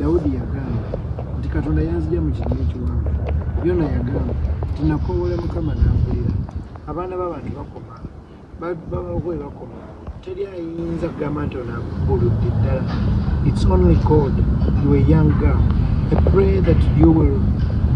Dawudi yagamba nti, "Katonda yanzija mu kinnya ekiwanvu." Yona yagamba nti, "Nakowoola Mukama n'ampulira." Abaana b'abantu bakoma, babakwe bakoma. Teri ayinza kugamba nti ono akubuludde ddala. It's only God. You a young girl, I pray that you will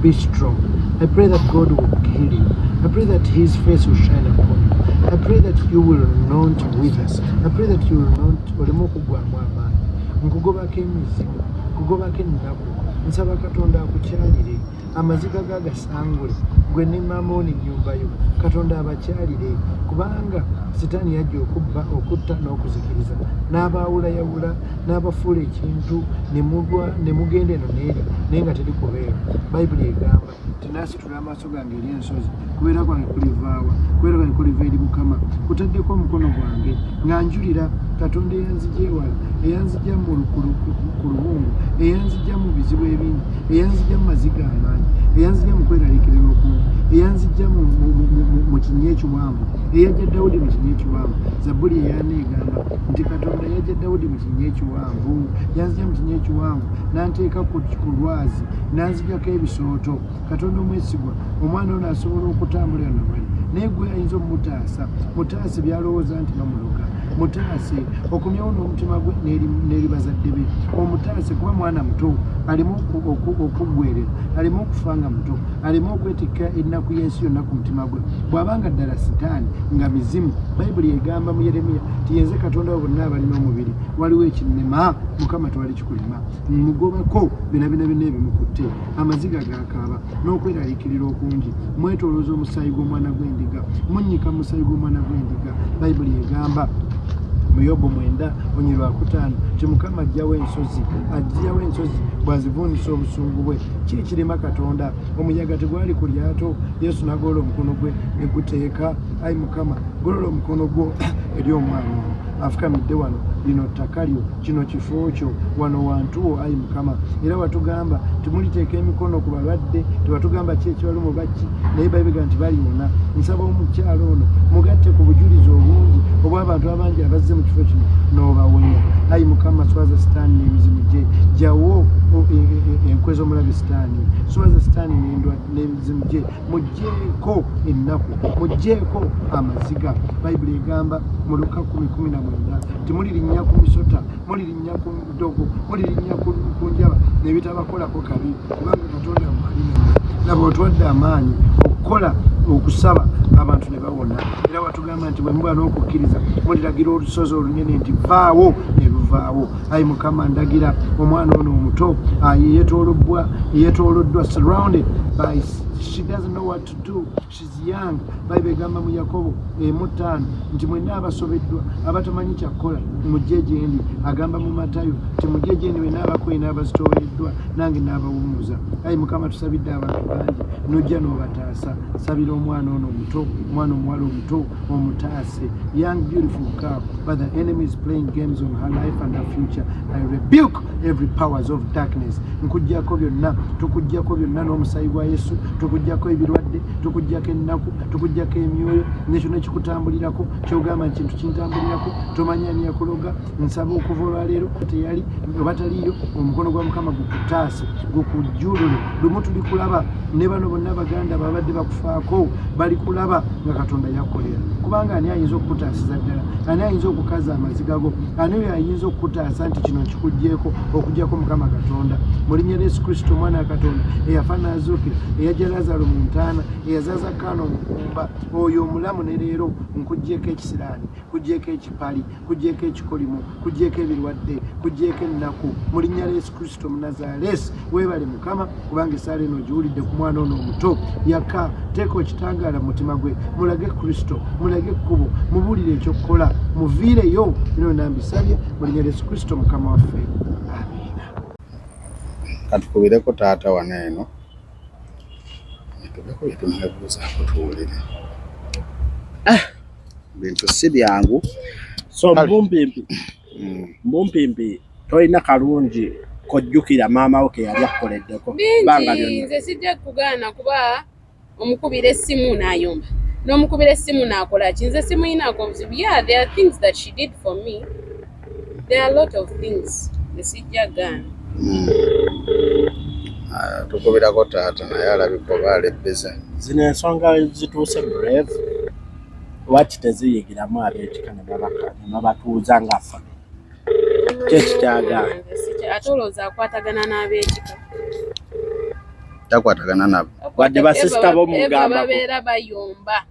be strong. I pray that God will heal you. I pray that his face will shine upon you. I pray that you will not wither. I pray that you will not oleme okuggwamu amaanyi. Nkugobako emizimu, nkugobako ennaku. Nsaba Katonda akukyalire, amaziga ga gasangule gwe ne maama wo n'ennyumba yo. Katonda abakyalire, kubanga Sitaani yajja okubba, okutta n'okuzikiriza, n'abaawulayawula, n'abafuula ekintu ne mugwa ne mugenda eno n'eri, naye nga teri kubeera. Bayibuli egamba, "Tinasitula amaaso gange eri ensozi, kubeera kwange kulivaawa? Kubeera kwange kuliva eri Mukama." Kutaddeko omukono gwange nga njulira Katonda eyanzija ewala, eyanzija mu ku lubungu, eyanzija mu bizibu ebingi, eyanzija mu maziga amangi, eyanzija mu kweraliikirira okungi, eyanzija mu kinnya ekiwanvu, eyajja Dawudi mu kinnya ekiwanvu. Zabbuli eyana egamba nti Katonda yajja Dawudi mu kinnya ekiwanvu. Yanzija mu kinnya ekiwanvu, n'anteeka ku lwazi, n'anzijako ebisooto. Katonda omwesigwa, omwana ono asobola okutambula yonna wali, naye gwe ayinza omutaasa. Mutaase byalowooza nti bamuloga. Mutaase okomyewo n'omutima gwe n'eri bazadde be. Omutaase kuba mwana muto, aleme okuggwerera, aleme okufa nga muto, aleme okwetikka ennaku y'ensi yonna ku mutima gwe. Bw'abanga ddala Sitaani nga mizimu, Bayibuli egamba mu Yeremiya ti, "Yenze Katonda wa bonna abalina omubiri, waliwo ekinnema?" Mukama, tewali kikulema. Mugobako byonna byonna byonna ebimukutte, amaziga gakaaba n'okweraliikirira okungi. Mwetoolooza omusaayi gw'omwana gw'endiga, munnyika mu musaayi gw'omwana gw'endiga. Bayibuli egamba mu Yobu 9:5 ti Mukama ajjawo ensozi, ajjawo ensozi bw'azivuunisa obusungu bwe. Ki ekirema Katonda? Omuyaga tegwali ku lyato, Yesu n'agolola omukono gwe ne guteeka. Ayi Mukama, golola omukono gwo eri omwana ono afukamidde wano. Lino ttaka lyo, kino kifo kyo, wano wantuwo, ayi Mukama. Era watugamba timuliteeka emikono ku balwadde, tebatugamba ki ekibalumu baki, naye babiga nti baliwona. Nsaba omukyalo ono mugatte ku bujulizi obungi obw'abantu abangi abazze mu kifo kino n'obawonya. Ayi Mukama, swaza Sitaani n'emizimu gye. Jjawo enkwe z'omulabe Sitaani. Swaza Sitaani n'emizimu gye. Mugjeeko ennaku, mugjeeko amaziga. Bayibuli egamba mu Luka 10:19 timulirinnya ku misota, mulirinnya ku ddogo, mulirinnya ku njaba nebitabakolako kabi, kubanga Katonda mwali nammwe. Laba, otwadde amaanyi okukola okusaba abantu ne bawona. Era watugamba nti bwe muba n'okukkiriza, muliragira olusozi olunene nti, "Vaawo," ne luvaawo. Ayi Mukama, ndagira omwana ono omuto yeetooloddwa, yeetooloddwa, surrounded by, she doesn't know what to do. She's young. Bayibuli egamba mu Yakobo 1:5 nti, "Mwenna abasobeddwa, abatamanyi kyakkola, mujje gye ndi." Agamba mu Matayo nti, "Mujje gye ndi mwenna abakoye n'abazitoowereddwa, nange n'abawummuza." Ayi Mukama, tusabidde abantu bangi, nojja n'obataasa. Sabira omwana ono omuto, omwana omuwala omuto, omutaase. Young beautiful girl, but the enemy is playing games on her life and her future. I rebuke every powers of darkness. Nkuggyako byonna, tukuggyako byonna n'omusaayi gwa Yesu. Tukuggyako ebirwadde, tukuggyako ennaku, tukuggyako emyoyo nekyona ekikutambulirako kyogamba nti kintu kintambulirako, tomanyi ani yakuloga. Nsaba okuva olwaleero teyali oba taliyo, omukono gwa Mukama gukutaase, gukujjulule. Lumu tuli kulaba ne bano bonna baganda babadde bakufaako, bali kulaba nga Katonda yakolera. Kubanga ani ayinza okukutaasiza ddala? Ani ayinza okukaza amaziga go? Ani oyo ayinza okukutaasa nti kino nkikugyeko, okugyako Mukama Katonda? Mu linnya lya Yesu Kristo, omwana wa Katonda, eyafa n'azuukira, eyajja Lazaro mu ntaana, eyazaaza Kaana omukumba, oyo omulamu ne leero, nkugyeko ekisiraani, kugyeko ekipali, kugyeko ekikolimo, kugyeko ebirwadde, kugyeko ennaku, mu linnya lya Yesu Kristo Munazaalesi. Weebale Mukama, kubanga esaala eno ogiwulidde ku mwana ono omuto. Yaka teeka ekitangaala mu mutima gwe, mulage Kristo, mulage ekkubo, mubuulire ekyokukola, muviireyo. Bino byonna mbisabye mu linnya lya Yesu Kristo Mukama waffe, amiina. Katukubireko taata wano eno, tubeko bye tumwebuuzaako, tuwulire. Bintu si byangu. So Kale. Mbumpimpi, mbumpimpi, tolina kalungi kojjukira maama wo ke yali akukoleddeko bbanga Bingi. lyonna? Nze sijja kugaana, kuba omukubira essimu n'ayomba, n'omukubira essimu n'akola ki. Nze simuyinaako obuzibu. Yeah, there are things that she did for me. There are a lot of things, nze sijja gaana. Ah, tukubirako taata naye alabika oba alebbeze. Zino ensonga zituuse brave, lwaki teziyigiramu ab'ekika ne babatuuza nga family? Ki ekikyagaana? Ate olowooza akwatagana n'ab'ekika? Takwatagana nabo. Wadde basisita bo Eva mugambako. babeera bayomba.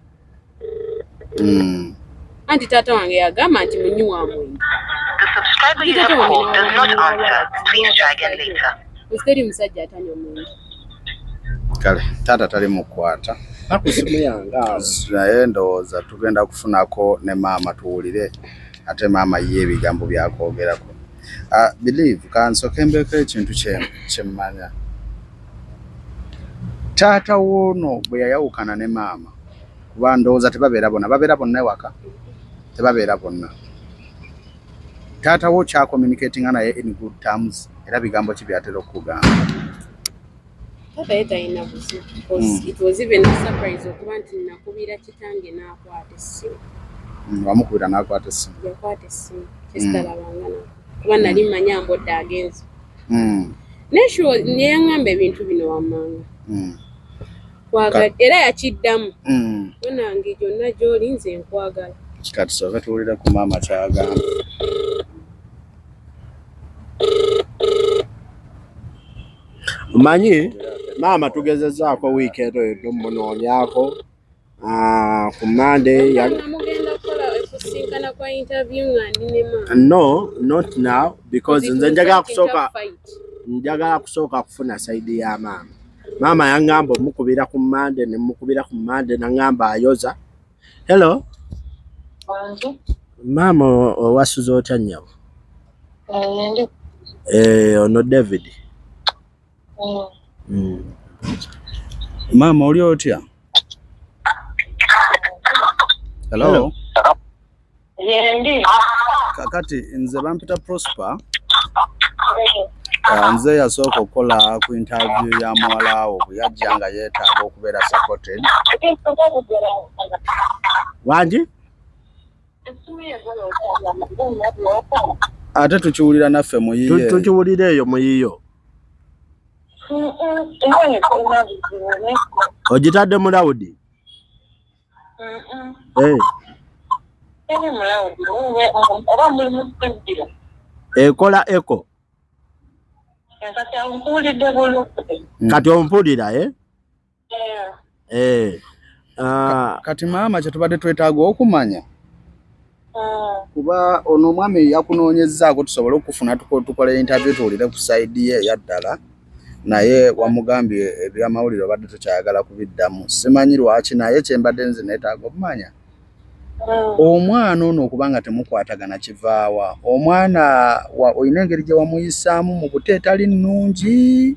Anti taata wange yagamba nti munywi wa mwenge. The subscriber you have called does not answer. Please try again later. Teri musajja atanywa mwenge. Kale taata tali mukwata. Ku simu yange awo. Naye ndowooza tugenda kufunako ne maama tuwulire ate maama ye ebigambo byakwogerako. Believe kansooke mbeeko ekintu kye mmanya. Taata w'ono bwe yayawukana ne maama, kuba ndowooza tebabeera bonna, babeera bonna ewaka? Tebabeera bonna. Taata wo kya-communicatinga naye in good terms, era bigambo ki by'atera okukugamba? Taata ye talina buzibu. Because it was even a surprise okuba nti nakubira kitange n'akwata essimu. Wamukubira n'akwata essimu? Yakwata essimu, kyesitalabanga nako. Kuba nali mmanyi ambodde agenze. Naye sure ne yaŋŋamba ebintu bino wammanga. Era yakiddamu. Mwanange gyonna gy'oli nze nkwagala. Kati tusooke tuwulire ku maama ky'agamba. Omanyi maama tugezezzaako wiiki eno yonna omunoonyaako ku Monday. Nga mugenda kukola okusinkana kwa interview nga ndi ne maama. No, not now, because nze njagala kusooka kufuna side ya maama. Maama yaŋŋamba omukubira ku Monday, ne mukubira ku Monday naŋŋamba ayoza. Hello? Maama, owasuze otya nnyabo? Ono David. Maama, oli otya? Hello? Yendi. Kakati nze bampita Prosper. Nze yasooka okukola ku interview ya muwala wo bwe yajja nga yeetaaga okubeera supported. Wangi? Ate tukiwulira naffe muyiye. Tukiwulira eyo muyiyo. Ogitadde mu loud? Teri mu loud, oba muli mu studio. Ekola echo. Kati nkuwulidde bulungi. Kati ompulira, eh? Eh. Kati maama, kye tubadde twetaaga okumanya, kuba ono omwami yakunoonyezzaako tusobole okufuna tukole interview tuwulire ku side ye eya ddala, naye wamugambye ebyamawulire obadde tokyayagala kubiddamu, simanyi lwaki. Naye kye mbadde nze neetaaga okumanya, omwana ono okuba nga temukwatagana kivaawa? Omwana olina engeri gye wamuyisaamu mu buto etali nnungi,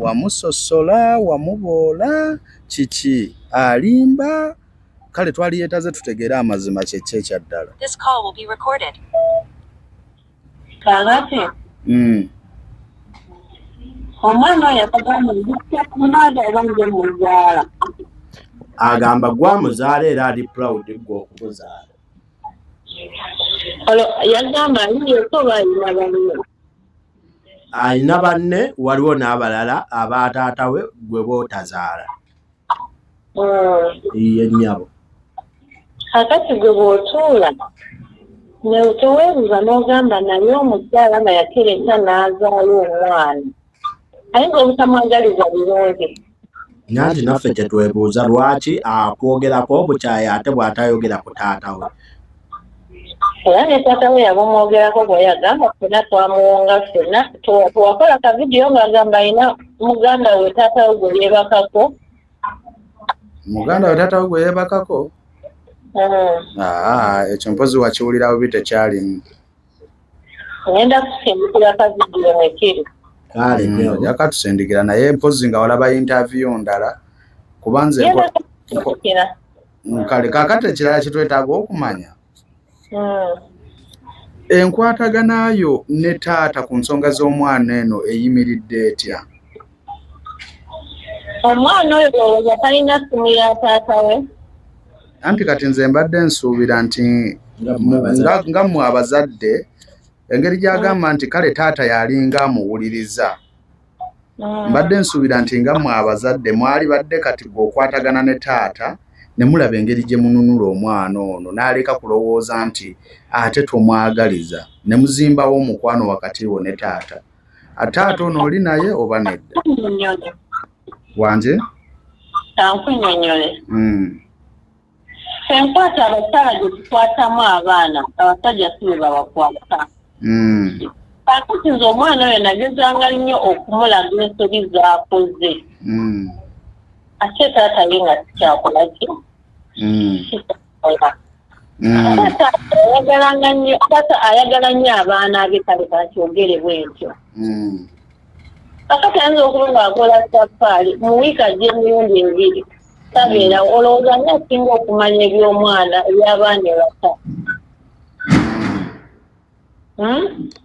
wamusosola, wamuboola, kiki, alimba? Kale twali yeetaze tutegeere amazima kyeki ekyaddala. This call will be recorded. Kakati omwana oyo akagamba ndikumaada oba nze muzaala? Agamba gwamuzaala era ali proud gwe okumuzaala. Olwo yagamba ali yekka oba alina banne? Alina banne, waliwo n'abalala abaataata we gwe bootazaala. Ye nnyabo. Kakati gwe bw'otuula ne teweebuuza n'ogamba naye omukyala nga yatereka n'azaala omwana ayinza obutamwagaliza birungi? Nanti naffe kyetwebuuza, lwaki akwogerako obukyayi ate bw'atayogera ku taata we? Era ne taata we yabumwogerako bwe yagamba ffenna twamuwonga ffenna. Wakola ka video ng'agamba alina muganda we taata we gwe yeebakako. Muganda we taata we gwe yeebakako? Aa, ekyo mpozi wakiwulira bubi, tekyalimu. Ngenda kusindikira ka video mwekiri. Kale nnyabo. Ojja katusindikira, naye mpozi nga walaba interview ndala, kuba nze Ngenda kusindikira. Kale kaakati ekirala kye twetaaga okumanya, enkwatagana yo ne taata ku nsonga z'omwana eno eyimiridde etya? Omwana oyo olowooza talina ssimu ya taata we? Anti kati nze mbadde nsuubira nti Nga mmwe abazadde. Nga mmwe abazadde. Engeri gy'agamba nti kale taata yalinga amuwuliriza. Mbadde nsuubira nti nga mmwe abazadde mwali badde kati gwe okwatagana ne taata ne mulaba engeri gye mununula omwana ono n'aleka kulowooza nti ate tomwagaliza ne muzimbawo omukwano wakati wo ne taata. Taata ono oli naye oba nedda? Wanje? Kankunyonyole. Enkwata abakyala gye tukwatamu abaana, abasajja si be babakwata. Kaakati nze omwana oyo nagezanga nnyo okumulaga ensobi z'akoze. Ate taata ye nga sikyakola ki? Sikyakola. Taata ayagalanga nnyo, taata ayagala nnyo abaana be, kale kankyogere bwe ntyo. Kakati ayinza okuba ng'akola safaari mu wiiki ajja emirundi ebiri tabeerawo, olowooza ani asinga okumanya eby'omwana eby'abaana ewaka?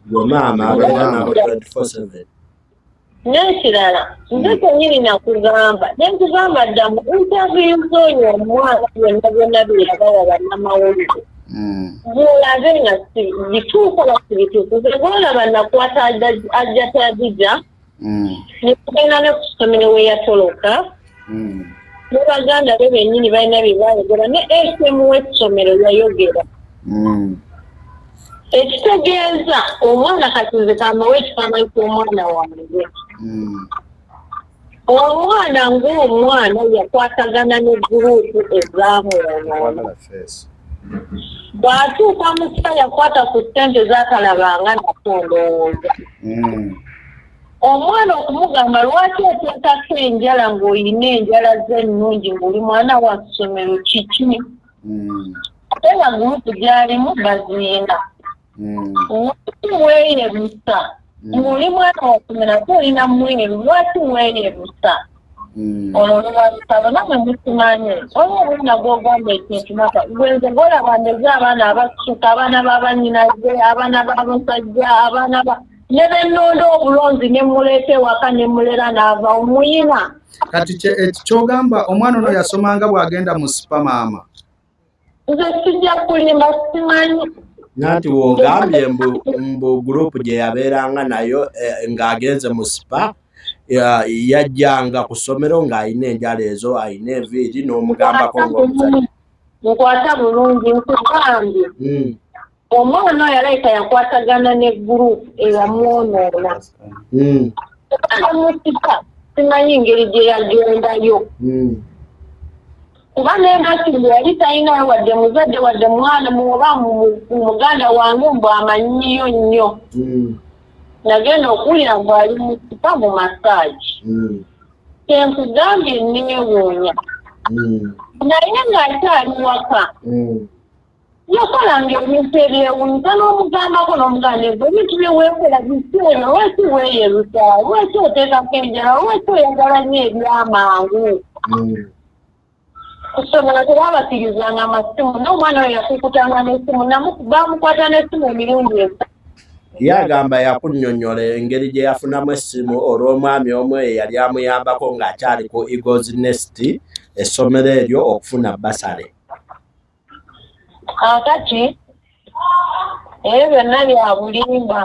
Gwe maama abeera nabo 24/7. N'ekirala, nze kennyini nakugamba ne nkugamba dda mu interview z'oyo omwana byonna byonna bye yabawa bannamawulire bw'olabe nga si bituufu oba si bituufu. Nze gw'olaba nakwata Ajjati Adija ne tugenda ne ku ssomero we yatoloka ne baganda be bennyini balina bye baayogera ne SM w'essomero yayogera. Ekitegeeza omwana kati nze kambawe ekifaananyi ky'omwana wange. Omwana ng'omwana yakwatagana ne guruupu ezamwonoona. Bw'atuuka mu kika yakwata ku ssente z'atalabanga nako ndowooza. Omwana okumugamba lwaki oteekako enjala ng'olina enjala ze ennungi ng'oli mwana wa ssomero kiki? Ate nga guruupu gy'alimu baziyina. Lwaki weeyerusa ng'oli mwana wa ssomero ate olina mweru, lwaki weeyerusa? Olwo luba lutalo nammwe mukimanyi. Waliwo omwana gw'ogamba ekintu naka gwe nze gw'olaba ndeze abaana abassuka, abaana ba bannyinaze, abaana b'abasajja, abaana ba ne be nnonda obulonzi ne mmuleeta ewaka ne mmulera n'ava omuyina. Kati ky'ogamba omwana ono yasomanga bw'agenda mu sipa maama? Nze sijja kulimba simanyi. Nanti w'ogambye mbu gurupu gye yabeeranga nayo ng'agenze mu sipa yajjanga ku ssomero ng'alina enjala ezo, alina enviiri n'omugambako ng'omuzadde. Nkwata bulungi nkugambye. Omwana oyo alabika yakwatagana ne gurupu eyamwonoona. Amusika simanyi ngeri gye yagendayo. Kuba n'engasumbi yali talinayo wadde muzadde wadde mwana oba muganda wange mbu amanyiyo nnyo. Nagenda okuwulira mbu ali mu sipa mu massage. Kyenkugambye neewuunya. Naye ng'akyali waka. Yakolanga ebintu ebyewuunyisa n'omugambako n'omugamba ebyo ebintu bye weekola biki ebyo, lwaki weeyerusa, lwaki oteekako enjala, lwaki oyagala nnyo ebyamangu. Ku ssomero tebaabakirizanga amasimu, n'omwana oyo yakukutanga n'essimu, baamukwata n'essimu emirundi esatu. Ye agamba yakunnyonnyola engeri gye yafunamu essimu olw'omwami omu eyali amuyambako ng'akyali ku Eagles Nest essomero eryo okufuna bbasale. Kaakati ebyo byonna bya bulimba.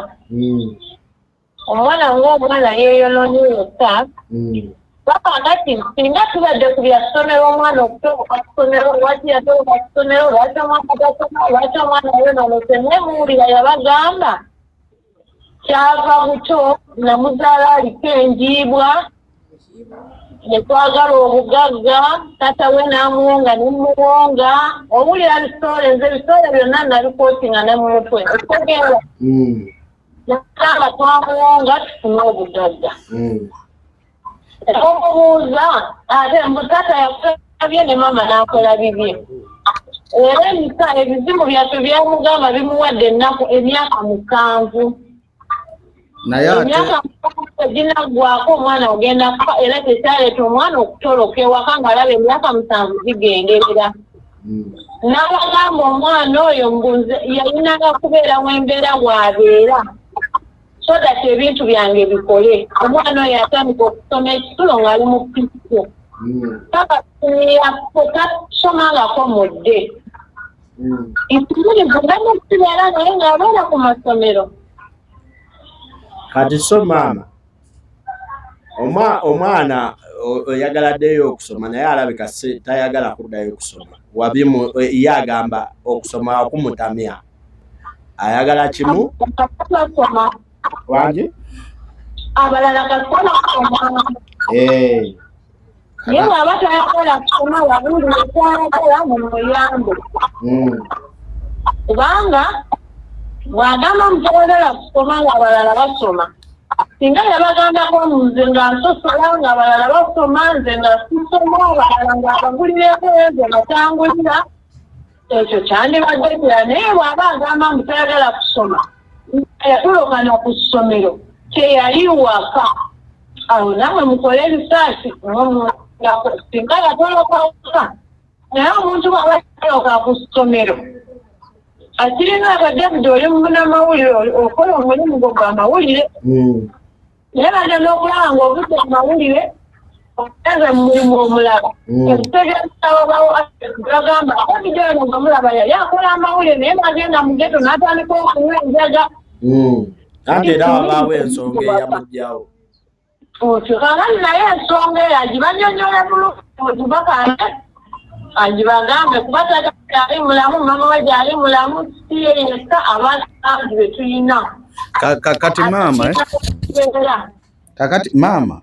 Omwana ng'omwana yeeyonoonye yekka. Kaakati singa tubadde ku bya ssomero, omwana okutoloka ku ssomero, lwaki yatoloka ku ssomero, lwaki omwana tasoma, lwaki omwana yeeyonoonese, naye muwulira yabagamba kyava buto namuzaala aliko enjiibwa ne twagala obugagga, taata we n'amuwonga ne mmuwonga. Owulira bisoole, nze ebisoole byonna nabikootinga ne mu mutwe. Okitegeera? Nagamba twamuwonga tufune obugagga. Omubuuza ate mbu taata yakola bye ne maama n'akola bibye. Era ebizibu byaffe byamugamba bimuwadde ennaku emyaka 7. Naye ate Emyaka 7 teginaggwako omwana ogenda kufa, era tekyaleeta omwana okutoloka ewaka ng'alaba emyaka 7 gigenderera. N'abagamba omwana oyo mbu nze yalinanga kubeera w'embeera w'abeera so that ebintu byange bikole. Omwana oyo yatandika okusoma ekisulo ng'ali mu P2. Paka tasomangako mudde. Nti nga nesibeera naye ng'abeera ku masomero. Kati so maama, omwana oyagala addeyo okusoma, naye alabika si tayagala kuddayo kusoma. Wabimu ye agamba okusoma okumutamya, ayagala kimu. Basoma. Wangi? Abalala kasita basoma. Naye bw'aba tayagala kusoma, yabuulire kyayagala, mumuyambe. Kubanga bw'agamba mutayagala kusoma ng'abalala basoma, singa yabagambako nze nga nsosola ng'abalala basoma, nze nga sisoma, abalala ng'abagulireko, nze nga tangulira, ekyo kyandibadde kirala. Naye bw'aba agamba mbu tayagala kusoma, yatolokana ku ssomero, teyali waka awo, nammwe mukole research. Singa yatoloka waka, naye omuntu bw'aba yatoloka ku ssomero, akiringa akadde oli munamawulire, okola omulimu gwo gwa mawulire, naye bagenda okulaba ng'ovudde mu mawulire ogenze mu mulimu omulala. Ekitegeeza wabawo bagamba David ono gwe mulaba yali akola amawulire, naye bagenda mu ghetto n'atandika okunywa enjaga. Anti era wabaawo ensonga eyamugjawo. Otyo kakati, naye ensonga eyo agibanyonyole bulungi, bakane agibagambe, kuba taata gyali mulamu, mama we gyali mulamu, si ye yekka, abaana bangi be tuyina. Kati maama, eh? Kakati maama,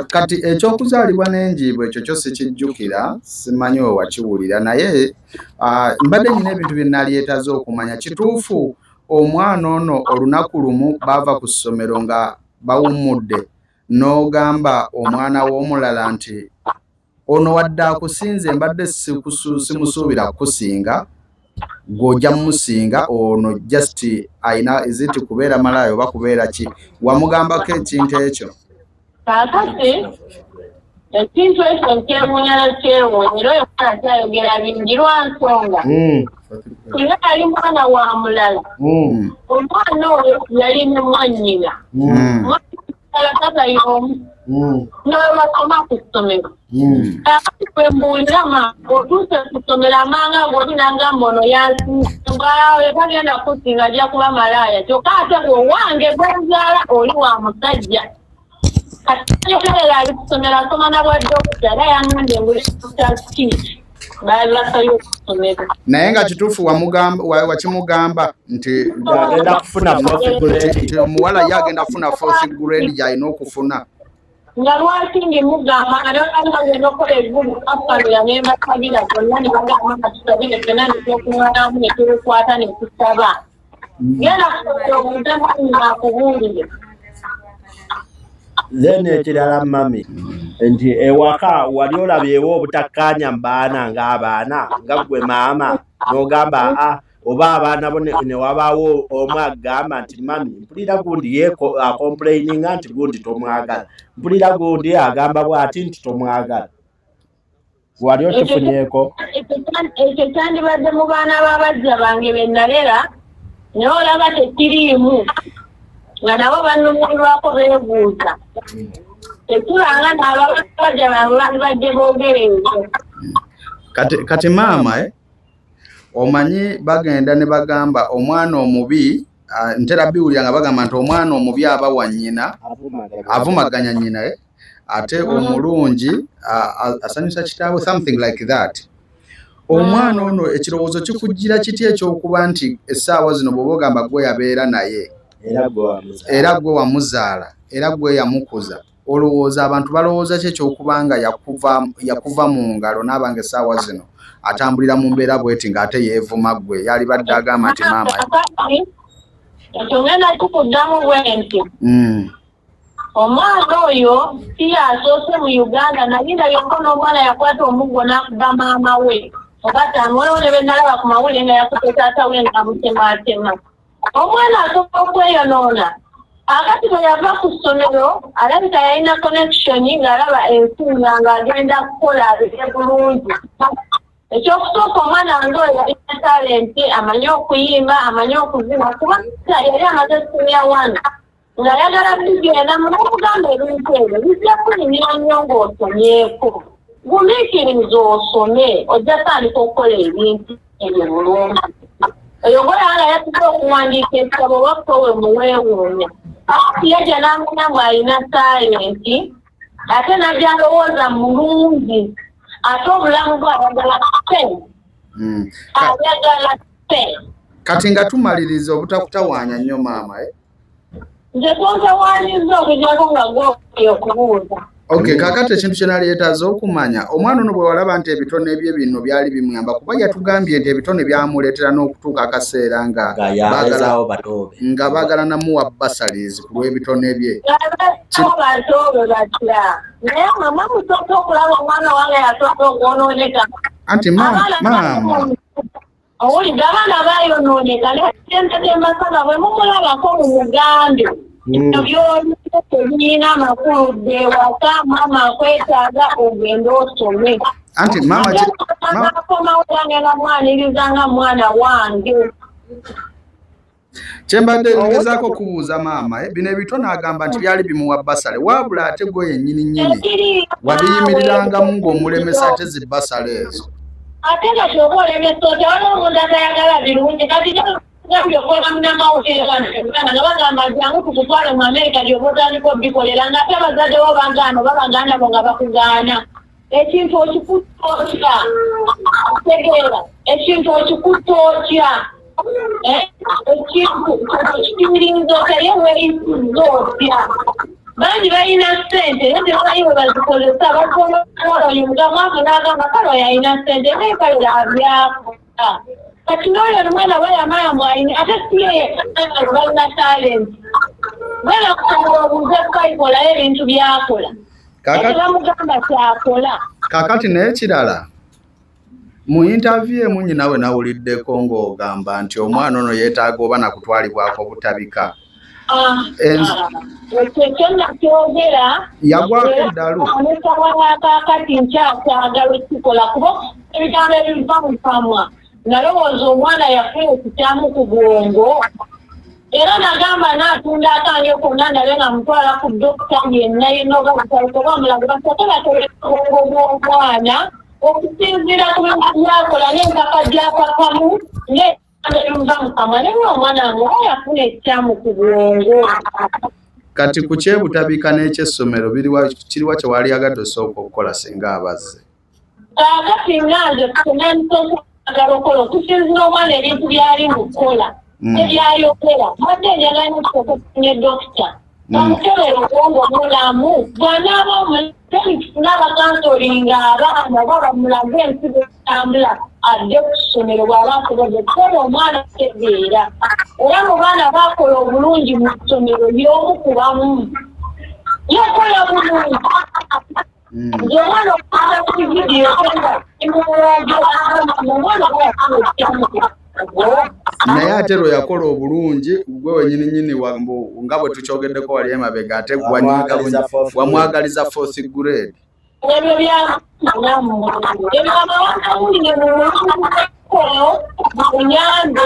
kati ekyokuzaalibwa n'enjiibwa ekyo kyo sikijjukira, simanyi we wakiwulira, naye mbadde nyina ebintu bye nalyetaaze okumanya. Kituufu omwana ono olunaku lumu baava ku ssomero nga bawummudde, n'ogamba omwana w'omulala nti ono wadde akusinze, mbadde simusuubira kukusinga, gw'ojja mumusinga, ono just ayina iziti kubeera malaaya oba kubeera ki? Wamugambako ekintu ekyo? Kaakati ekintu ekyo nkyewuunya, nakyewuunya, era oyo mwana kyayogera bingi lwa nsonga. Singa yali mwana wa mulala, omwana oyo yali ne mwannyina, mwannyina tata y'omu, n'abasoma ku ssomero. Kaakati bwe mbuulira ma otuuse ku ssomero, amanga ago oli nangamba ono yansinga, tagenda kusinga, ajja kuba malaaya, kyokka ate gwe owange gwenzaala oli wa musajja. Kati yogerera ali ku ssomero, asoma na bwa dokita, era yangambye nguli doctor's baali basabye okusomero. Naye nga kituufu wakimugamba nti agenda kufuna fourth grade? Nti omuwala ye agenda kufuna fourth grade gy'alina okufuna. Nga lwaki ngimugamba, nga nebali bagenda okukola ebibugu afamira nembasabira bonna, ne bagamba nga tusabire ffenna, netwekuŋŋaanamu ne tubikwata ne tusaba. Genda kusomera obuuze mwanyina akubuulire. Then ekirala mami, nti ewaka wali olabyewo obutakkaanya mu baana, ng'abaana nga ggwe maama n'ogamba aa, oba abaana bo ne wabaawo omu agamba nti mami, mpulira gundi ye acomplaininga nti gundi tomwagala, mpulira gundi agamba bw'ati nti tomwagala, wali okifunyeeko? Ekyo kyandibadde mu baana b'abajja bange be nalera, naye olaba tekiriimu, nga nabo banumirwako beebuuza, tekibanga n'ababajja bange bandibadde boogera ebyo. Kati maama, eh, omanyi bagenda ne bagamba omwana omubi, ntera biwulira nga bagamba nti omwana omubi aba wa nnyina avumaganya nnyina, eh? Ate omulungi asanyusa kitaawe, something like that. Omwana ono ekirowoozo kikujjira kiti ekyokuba nti essaawa zino bw'oba ogamba gwe yabeera naye, era gwe wamuzaala, era gwe wamuzaala, era gwe yamukuza, olowooza abantu balowooza ki ekyokuba nga yakuva mu ngalo n'abanga essaawa zino atambulira mu mbeera bweti, ng'ate yeevuma ggwe yalibadde agamba nti maama? Kakati ekyo ngenda kikuddamu bwe nti, omwana oyo si yasoose mu Uganda. Naye ndabyeko n'omwana yakwata omuggo n'akuba maama we oba tamu. Waliwo ne benalaba ku mawulire nga yakutte taata we ng'amutematema. Omwana asobola okweyonoona. Akati bwe yava ku ssomero, alabika yalina connection ng'alaba ensi nga ng'agenda kukola abeere bulungi. Ekyokusooka, omwana wange oyo yalina talent, amanyi okuyimba, amanyi okuzina, kuba yali amaze senior one ng'ayagala bigenda. Munamugamba ebintu ebyo bijja kunyumira nnyo ng'osomyeko, gumiikiriza osome, ojja tandika okukola ebintu ebyo bulungi. Oyo gwolaba nga yatuze okuwandiika ekitabo waffe we muweewuunya. Yajja n'amanya mbu alina sayensi, ate n'ajja alowooza mulungi, ate obulamu bwe ayagala ssente. Ayagala ssente. Kati nga tumaliriza obutakutawaanya nnyo maama, eh? Nze tontawaanyizza okuggyako nga gw'oyo okubuuza. Okay, kaakati ekintu kye nali yeetaaze okumanya, omwana ono bwe walaba nti ebitone bye bino byali bimuyamba, kuba yatugambye nti ebitone byamuleetera n'okutuuka akaseera nga Nga yabeezaawo batoobe. Nga baagala namuwa bursaries ku lw'ebitone bye. Yabeezaawo batoobe batya? Naye mama musooka okulaba omwana wange yasooka okwonooneka. Anti maama. Owulidde abaana bayonooneka naye ssente z'emasaka bwe mumulabako mumugambe ebyo by'olimu tebirina makulu, dda ewaka maama akwetaaga ogende osome. Anti maama Akomawo ngenda mwaniriza nga mwana wange. Kyembadde ngezaako okubuuza maama, bino ebitone agamba nti byali bimuwa bursary, wabula ate gwe yennyini nnyini wabiyimirirangamu ng'omulemesa ate zi bursary ezo. Ate nga kyoba olemesa otya, waliwo omuntu atayagala birungi. Kati gambye okola munnamawulire wano e Uganda nga bagamba jangu tukutwale mu Amerika gy'oba otandika obikolera, ng'ate abazadde bo bagaana oba baganda bo nga bakugaana. Ekintu okikutte otya? Tegeera, ekintu okikutte otya? Ekintu okiyimirinza otya? Ye weeyisizza otya? Bangi balina ssente naye tebamanyi bwe bazikozesa. Bakola oyo mugamwavu n'agamba kale oyo alina ssente naye kale abyakola. Kati n'oyo omwana we yamala mbu alina, ate si ye yekka balina talent. Genda kusanga obuuze Kayikolayo ebintu by'akola. Bamugamba kyakola. Kaakati naye kirala, mu interview emu nnyina we nawuliddeko ng'ogamba nti omwana ono yeetaaga oba nakutwalibwako butabika. Ekyo kyo nakyogera. Yagwako eddalu. Nesawa kaakati nkyakyagala okukikola kuba ebigambo ebiva mu kamwa nalowooza omwana yafuna ekikyamu ku bwongo, era nagamba naatunda akange konna ndabe nga mutwala ku dokita yenna yenna oba butaluka oba mulago basooke bakebere obwongo bw'omwana okusinziira ku bintu byakola n'empaka gy'apakamu n'ebigambo ebimuva mu kamwa, naye omwana wange oba yafuna ekikyamu ku bwongo. Kati ku kyebutabika n'ekyessomero kiriwa kye wali agadde osooka okukola singa abazze? Kaakati nga nze nandisooka okukola okusinziira omwana ebintu byali mu kukola ebyayogera, mbadde njagala nnyo ne dokita bamukebera obwongo mulamu, bw'anaaba omulamu tufune abacounsellinga abaana oba bamulage ensi bwetambula adde ku ssomero bw'aba asobodde kukola. Omwana ategeera, era mu baana baakola obulungi mu ssomero y'omu ku bamu yakola bulungi. Nze omwana okukola ku vidiyo omwana Naye ate lwe yakola obulungi gwe wenyini nyini nga bwe tukyogeddeko wali emabega, ate wamwagaliza fourth grade. Ebyo ebyamawulire mumulukolo munyanze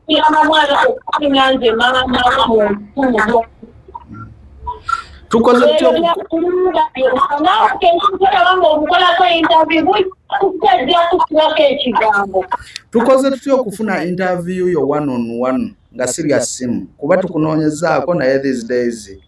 muyamba mwana okufunga nze maama we mu Tukoze tutya? Omukolako interview kujja kukulako ekigambo. Tukoze tutya okufuna interview yo one on one nga si bya ssimu, kuba tukunoonyezaako naye these days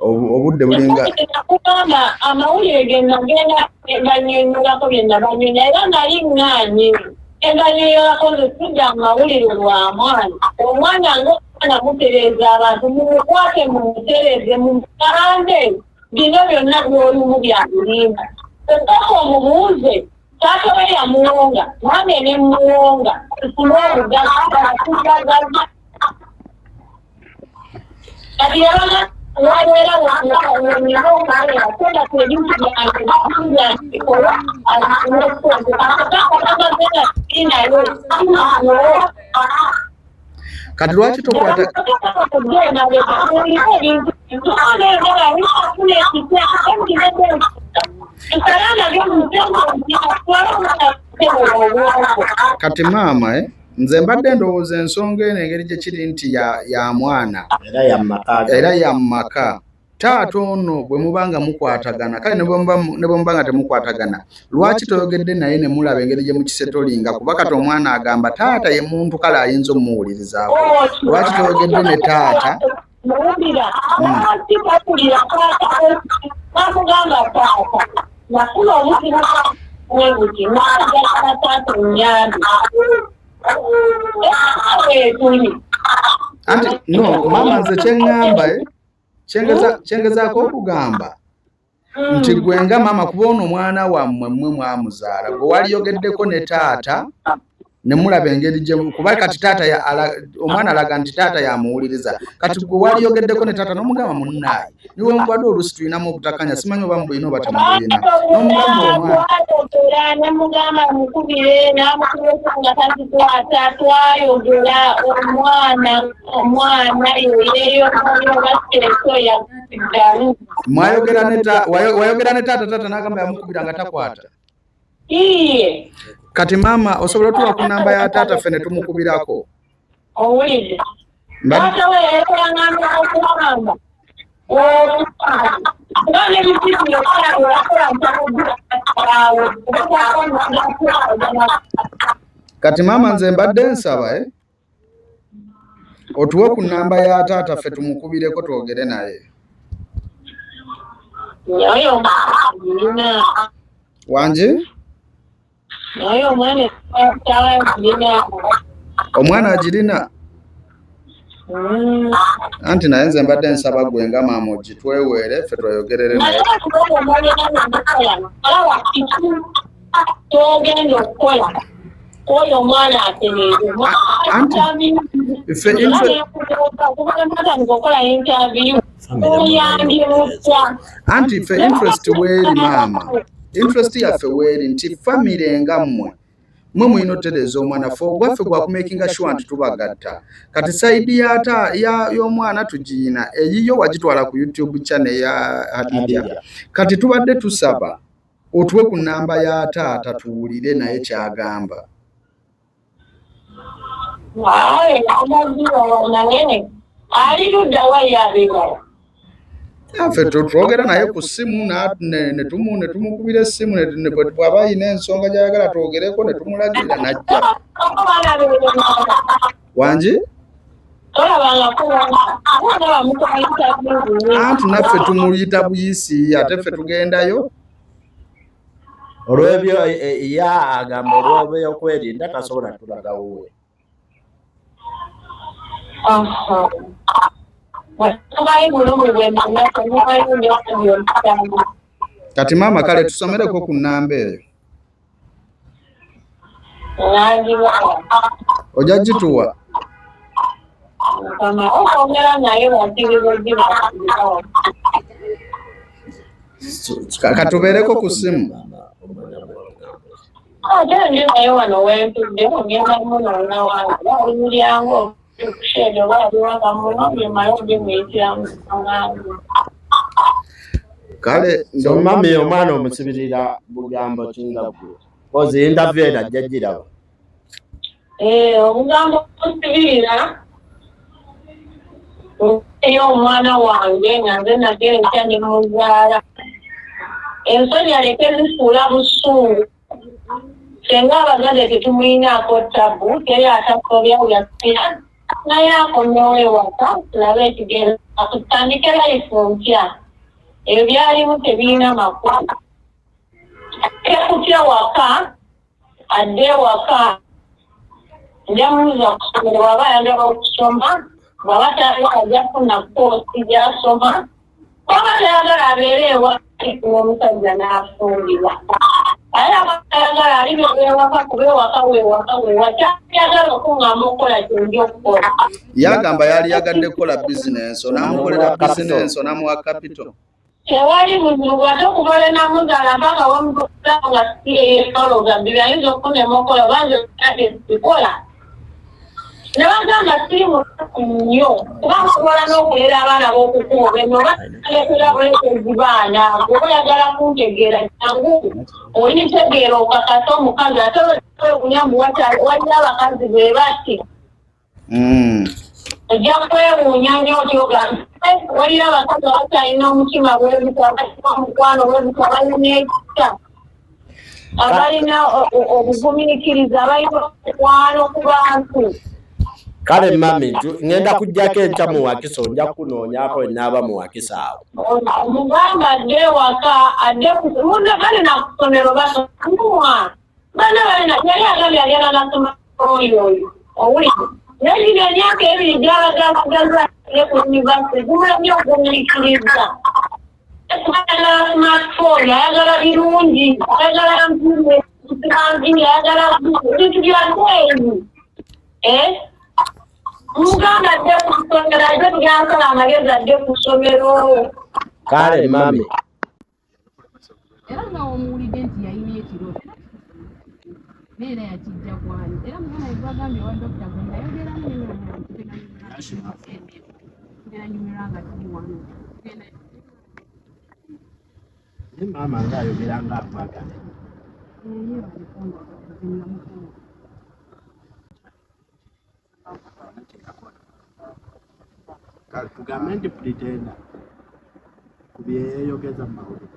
obudde bulinga Nakugamba amawulire ge nagenda banyonyolako bye nabanyonya, era nali ŋŋaanye ebanyonyolako nze sidda amawulire lwa mwana. Omwana ngaomwana mutereeza abantu, mumukwate mumutereeze, mumugambe bino byonna by'olimu bya bulimba. Osooka omubuuze taata we yamuwonga, nange ne muwonga tufune obugagga. Kati yabaga wabeera wanyina okanda ebintu byange bikola naye. Kati lwaki tokwata Kati maama, nze mbadde ndowooza ensonga eno engeri gye kiri nti ya mwana era ya maka era ya maka. Taata ono bwe muba nga mukwatagana, kale ne bwe muba nga temukwatagana, lwaki toyogedde naye ne mulaba engeri gye mukisetolinga? Kuba kati omwana agamba taata ye muntu kale ayinza omuwulirizaako. Lwaki toyogedde ne taata? Muwulira, lwaki tawulira taata? Bamugamba taata nafuna obuzibu bwe buti, naagala taata onnyambe. Etuli Anti no maama, nze kyeŋŋamba kyengezaako okugamba nti gwe nga maama, kuba ono omwana wammwe mmwe mwamuzaala, gwe waliyogeddeko ne taata ne mulaba engeri gye, kuba kati taata omwana alaga nti taata yamuwuliriza. Kati gwe waliyogeddeko ne taata n'omugamba, munnaaye, niwenkubadde oluusi tulinamu obutakanya, simanyi oba mubulina oba temubulina, n'omugamba omwana. Twayogera, nemugamba mukubire, namukubira nga takikwata. Twayogera, omwana yeyeyoyo baseeso yaddalu. Mwayogera ne wayogera ne taata, taata n'agamba yamukubira nga takwata. Iye. Kati maama, osobola otuwa ku namba ya taata ffe ne tumukubirako? Owulidde? Taata we yayaŋŋamba okugamba nga nebisiki okola ntamuggulawo. Kati maama, nze mbadde nsaba otuwe ku namba ya taata ffe tumukubireko twogere naye. Naye omwana Wangi? Naye omwana tawa. Omwana agirina? Anti naye nze mbadde nsaba gwe nga maama ogitweweere ffe tweyogerere naye. Naye okuba alaba kiki kyogenda okukola kwoyo omwana atereere. Anti ffe Natandika okukola interview, oyambye mutya? Anti ffe interest weeri maama, interest yaffe weeri nti famire nga mmwe mwe mulina otutereeza omwana. Ffe ogwaffe gwakumakinga sure nti tubagatta. Kati side yata y'omwana tugiyina, eyiyo wagitwala ku YouTube channel ya Hadija. Kati tubadde tusaba otuwe ku namba ya taata tuwulire naye kyagamba. Aye, amaziwa naye ali ludda wa yabeerawo? Ffe twogera naye ku ssimu ne tumukubira essimu bw'aba ayina ensonga gy'ayagala twogereko ne tumulagirira n'ajja. Wangi? Tolabangako abaana bamukola interview? Anti naffe tumuyita buyisi, ate ffe tugendayo. Olw'ebyo ya agamba olw'ebyokwerinda tasobola tulaga wuwe. Aha. Tumanyi bulumi bwe manya, temumanyi byonna. Kati maama, kale tusomereko ku nnamba eyo. Nangiba. Ojja gituwa? Mukama okwogera naye bakiriza. Katubeereko ku ssimu. Ate ndi naye wano wentudde, ogenda munona wange ali mulyango kusheede oba ali waka muno byemala obimuyitiramu wange. Kale. So mami, omwana omusibirira bugambo kinga gwe kozi interview eno ajja giraba. Eh, obugambo busibirira eyo omwana wange nga nze nagenda ne muzaala, ensonyi aleke zisuula busungu. Senga abazadde tetumuyinaako tabu, teri atasobya yasira, naye akomewo ewaka tulabe ekigenda tutandike life mpya. Ebyo byalimu tebirina makulu. Tekutya waka, adde ewaka, njamubuuza kusomero bw'aba ayagala okusoma, bw'aba tayagala ajja kufuna course gy'asoma, bw'aba tayagala abeere ewaka n'omusajja n'afumbirwa, aye aba tayagala alibeera ewaka kuba ewaka weewaka weewa kyayagala okuŋŋamba okukola kyenja okukola. Yagamba yali yagadde kukola bizinensi, onaamukolera bizinensi, onaamuwa capital? Tewali buzibu, ate okuva lwe namuzaala mpaka wemutuusa nga siyeyesologa bibyo ayinza okunema okukola oba nze sikola. Ne bagamba siri munaku nnyo kuba nsobola n'okulera abaana b'okukuba eno oba lekera bulekezi baana. Oba oyagala kuntegeera, jangu olintegeera okakasa omukazi ate wewunya mbu waliyo abakazi bwe bati. Ojja kwewuunya nnyo otyogamba waliyo abakazi abakyalina omutima bwebutyo, abalina omukwano bwebutyo, abalina ekisa, abalina obugumiikiriza, abalina omukwano ku bantu. Kale mami, ŋŋenda kujjako enkya mu Wakiso, nja kukunoonyaako enaaba mu Wakiso awo. Omugamba adde ewaka, adde kale na kusomero basoma bana balina yali agambye agenda nasoma oyo oyo owulire, naye gino emyaka 2 gyabagalagalwa ne ku university gumulemye ogumiikiriza. Ayagala smartphone, ayagala birungi, ayagala nviiri, ayagala bintu bya bbeeyi. Mugamba adde ku ssomero, ate tugyansala amagezi adde ku ssomero. Kale mami. Era nga omuwulidde nti yalina ekirooto naye era yakijja kwani, era muganda we gwagambye owa dokita gwe nayogeramu tugenda nyumirwa nga tuli wano. Naye maama ng'ayogera ng'akwagala. Kale tugambe nti pretender ku byeyeyogeza mu mawulire.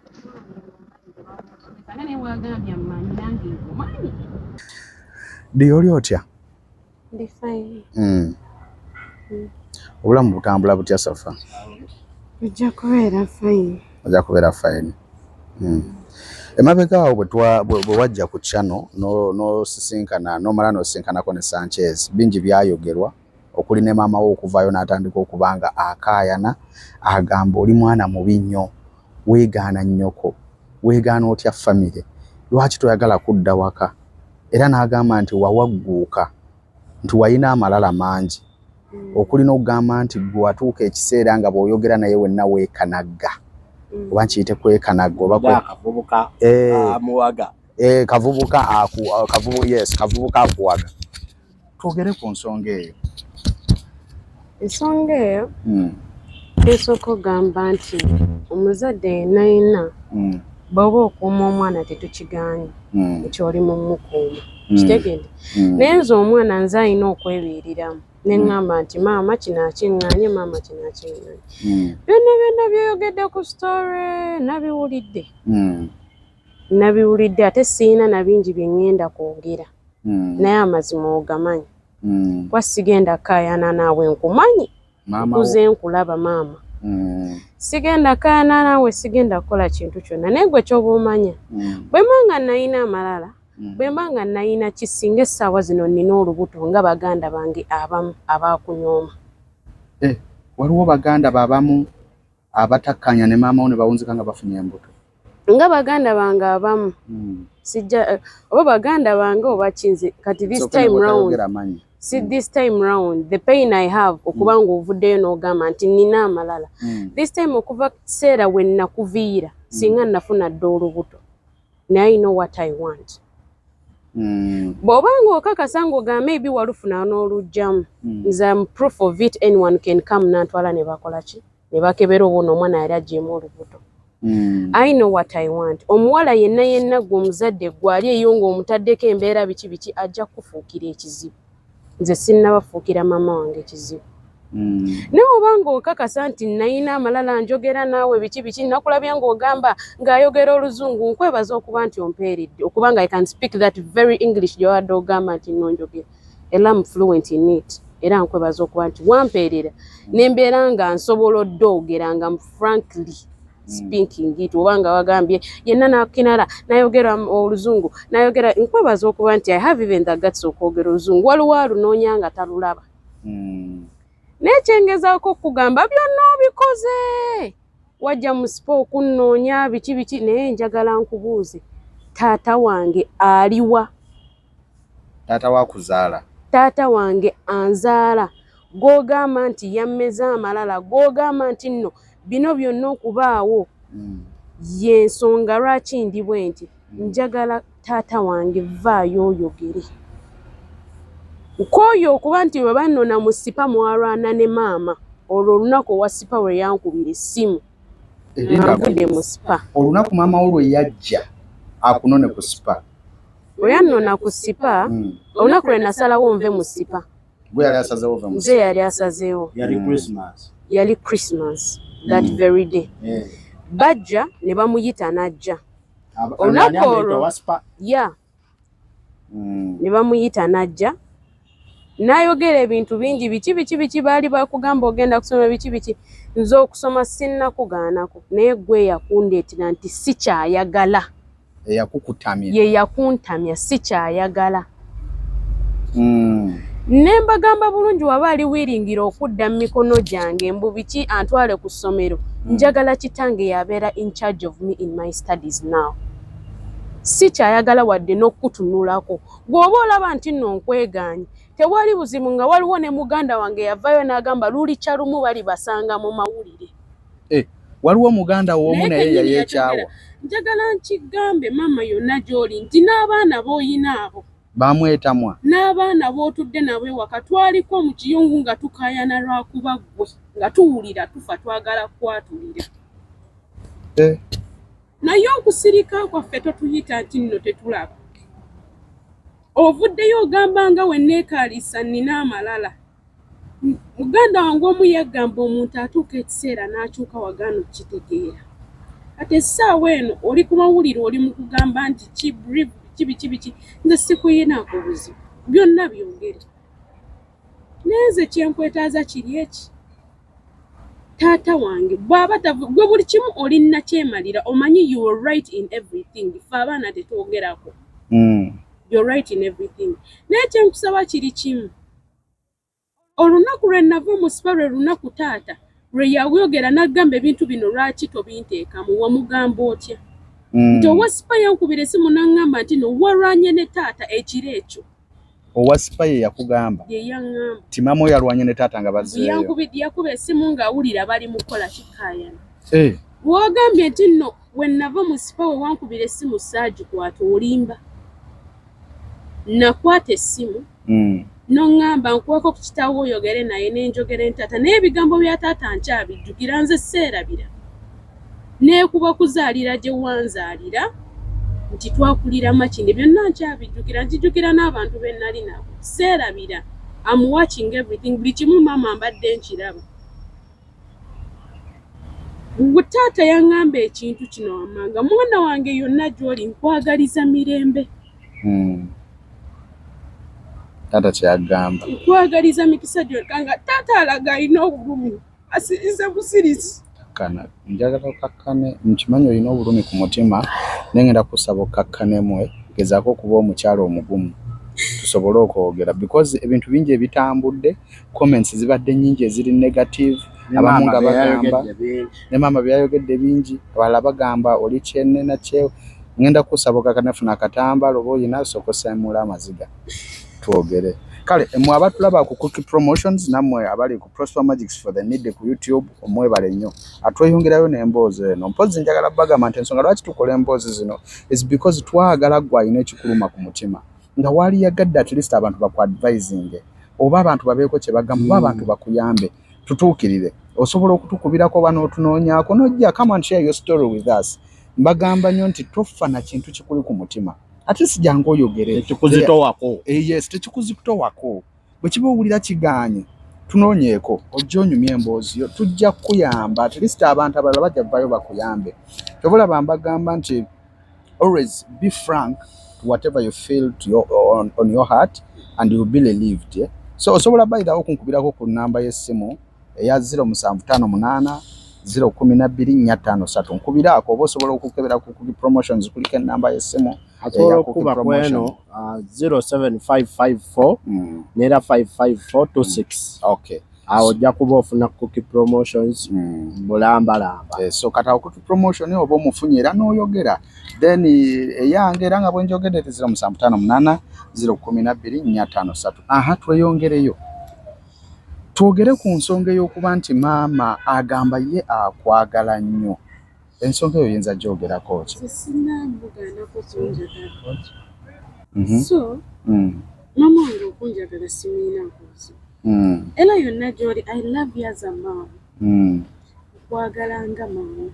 Ddi oli otya? Ndi fine. Obulamu butambula butya Safa? Ojja kubeera fine. Ojja kubeera fine. Emabega awo bwe wajja ku channel n'osisinkana n'omala n'osisinkanako ne Sanchez, bingi byayogerwa okuli ne maama wo okuvaayo n'atandika okuba nga akaayana agamba oli mwana mubi nnyo, weegaana nnyoko, weegaana otya famire, lwaki toyagala kudda waka, era n'agamba nti wawagguuka, nti walina amalala mangi okuli n'okugamba nti gwe watuuka ekiseera nga bw'oyogera naye wenna weekanagga, oba nkiyite kwekanagga oba kavubuka amuwaga. Kavubuka yes, kavubuka akuwaga. Twogere ku nsonga eyo. Ensonga eyo esooka ogamba nti omuzadde yenna yenna bw'oba okuuma omwana tetukigaanye, ekyo oli mu mukuuma, kitegedde. Naye nze omwana nze alina okwebeereramu ne ŋŋamba nti maama kino akiŋŋaanye, maama kino akiŋŋaanye. Byonna byonna by'oyogedde ku story nabiwulidde, nabiwulidde, ate siyina na bingi bye ŋŋenda kwogera, naye amazima ogamanyi. Kuba sigenda kukaayana naawe, nkumanyi, nkuze nkulaba maama. Sigenda kukaayana naawe, sigenda kukola kintu kyonna, naye gwe ky'oba omanya, bwe mba nga nalina amalala, bwe mba nga nalina kisinga essaawa zino nnina olubuto nga baganda bange abamu abaakunyooma. Waliwo baganda babamu abatakkanya ne maama wo ne bawunzika nga bafunye embuto. Nga baganda bange abamu, sijja oba baganda bange oba kinze kati this time round, see, this time round the pain I have okuba nga ovuddeyo n'ogamba nti nnina amalala. This time okuva kiseera we nakuviira singa nafuna dda olubuto, naye I know what I want. Bw'oba ng'okakasa ng'ogamba maybe walufuna n'oluggyamu, nze am proof of it. Anyone can come nantwala ne bakola ki, ne bakebera oba ono omwana yali aggyemu olubuto. I know what I want. Omuwala yenna yenna gwe omuzadde gwali eyo ng'omutaddeko embeera biki biki ajja kufuukira ekizibu. Nze sinnabafuukira maama wange ekizibu. Naye oba ng'okakasa nti nayina amalala, njogera naawe biki biki, nakulabye ng'ogamba ng'ayogera oluzungu, nkwebaza okuba nti ompeeredde okubanga I can speak that very English gy'obadde ogamba nti nno njogera, era am fluent in it. Era nkwebaza okuba nti wampeerera nembeera nga nsobola oddoogera nga frankly speaking it. Oba nga wagambye yenna nakinala nayogera oluzungu nayogera, nkwebaza okuba nti I have even the guts okwogera oluzungu. Waliwo alunoonya nga talulaba. Naye kyengezaako okugamba, byonna obikoze, wajja mu spa okunnoonya biki biki, naye njagala nkubuuze, taata wange aliwa? Taata wakuzaala? Taata wange anzaala, gw'ogamba nti yammeza amalala, gw'ogamba nti nno bino byonna okubaawo y'ensonga lwaki ndi bwe nti. Njagala taata wange vaayo oyogere. Nkooye okuba nti bwe bannona mu spa mwalwana ne maama. Olwo olunaku owa spa lwe yankubira essimu nga nvudde mu spa. Olunaku maama wo lwe yajja akunone ku spa? Bwe yannona ku spa, olunaku lwe nasalawo nve mu spa. Gwe yali asazeewo ove mu Nze yali asazeewo. Yali Christmas. Yali Christmas that very day. Bajja ne bamuyita n'ajja. Olunaku Ani amuyita olwo- owa spa? Ya, ne bamuyita n'ajja n'ayogera ebintu bingi, biki biki biki, baali bakugamba ogenda kusoma biki biki. Nze okusoma sinnakugaanako, naye gwe yakundeetera nti sikyayagala. Eyakukutamya. Ye yakuntamya, sikyayagala. Ne mbagamba bulungi, waba ali wiringira okudda mu mikono gyange, mbu biki, antwale ku ssomero, njagala kitange yabeera in charge of me in my studies now. Sikyayagala wadde n'okukutunulako. Bw'oba olaba nti nno nkwegaanye, tewali buzibu. Nga waliwo ne muganda wange yavaayo n'agamba luli kyalumu bali basanga mu mawulire. Eh, waliwo muganda w'omu naye kennyini yayeekyawa. Yakyogera. Njagala nkigambe maama yonna gy'oli nti n'abaana b'oyina abo Bamwetamwa. N'abaana b'otudde nabo ewaka, twaliko mu kiyungu nga tukaayana lwakuba ggwe, nga tuwulira tufa, twagala kwatulira. Eh. Naye okusirika kwaffe totuyita nti nno tetulaba. Ovuddeyo ogamba nga we neekaaliisa nnina amalala. Muganda wange omu yagamba omuntu atuuka ekiseera n'akyuka wagaana okukitegeera. Kati essaawa eno oli ku mawulire, oli mu kugamba nti ki biki biki. Nze sikuyinaako buzibu, byonna byogere, naye nze kyenkwetaaza kiri eki: taata wange bw'aba gwe buli kimu oli nakyemalira, omanyi you are right in everything, ffe abaana tetwogerako. You're right in everything, naye kyenkusaba kiri kimu: olunaku lwe nava mu spa lwe lunaku taata lwe yayogera n'agamba ebintu bino, lwaki tobinteekamu? Wamugamba otya? Nti owa spa yankubira esimu n'aŋŋamba nti no walwanye ne taata ekiro ekyo. Owa spa ye yakugamba? Ye yaŋŋamba. Ti maama oyo yalwanye ne taata nga bazzeeyo? Yakuba esimu ng'awulira bali mu kukola kikaayana. Eh. Wogambye nti nno we nava mu spa we wankubira essimu saagikwata, olimba. Nakwata essimu. Noŋŋamba nkuweko ku kitaawo oyogere naye, nenjogere ntaata, naye ebigambo bya taata nkyabijjukira, nze seerabira. Neekuba kuzaalira gye wanzaalira nti twakulira Makindye, byonna nkyabijjukira, nkijjukira n'abantu be nali nabo, seerabira. Am watching everything, buli kimu maama mbadde nkiraba. Gwe taata yaŋŋamba ekintu kino wammanga: mwana wange, yonna gy'oli nkwagaliza mirembe. Taata kyeyagamba. Nkwagaliza mikisa gyokka. Nga taata alaga alina obulumi, asirize busirizi. Kakkana, njagala okakkane. Nkimanyi olina obulumi ku mutima, naye ngenda kusaba okakkanemu, gezaako okuba omukyala omugumu tusobole okwogera, because ebintu bingi ebitambudde, comments zibadde nnyingi eziri negative. Abamu nga bagamba ne maama byayogedde bingi, abalala bagamba oli kyenena kye. Ngenda kusaba okakkane, funa akatambalo oba oyina, sooka osemula amaziga twogere. Kale mmwe abatulaba ku Cookie Promotions, nammwe abali ku Prosper Magics for the Needy ku YouTube, omwebale nnyo. Atweyongerayo n'emboozi eno. Mpozzi njagala bagamba nti ensonga lwaki tukola emboozi zino is because twagala ggwe alina ekikuluma ku mutima nga waaliyagadde at least abantu bakuadvising oba abantu babeeko kye bagamba oba abantu bakuyambe, tutuukirire. Osobola okutukubirako oba n'otunoonyaako n'ojja, come and share your story with us. Mbagamba nnyo nti tofa na kintu kikuli ku mutima, ate si jangu oyogere. Tekikuzitowako. Yes, tekikuzitowako. Bwe kiba owulira kigaanye, tunoonyeeko ojja onyumye emboozi yo, tujja kukuyamba. At least abantu abalala bajja vayo bakuyambe. Kyova olaba mbagamba nti always be frank to whatever you feel on your heart and you will be relieved, yeah? So osobola bayirawo okunkubirako ku namba y'essimu eya 0758 012 453. Nkubiraako oba osobola okukebera ku Promotions, kuliko enamba y'essimu. Asobola okukuba ku eno 07554 neera 55426. Okay. Awo ojja kuba ofuna Cookie Promotions bulambalamba. Eh, so kati awo Cookie Promotion oba omufunye era n'oyogera, then eyange era nga bwe njogedde 0758 012 453. Aha, tweyongereyo twogere ku nsonga ey'okuba nti maama agamba ye akwagala nnyo. Ensonga eyo oyinza gyogerako ki? Sinamugaanako kunjagala. So maama wange okunjagala simuyinaako buzibu. Era yonna gy'oli, I love you as a mom. Nkwagala nga maama.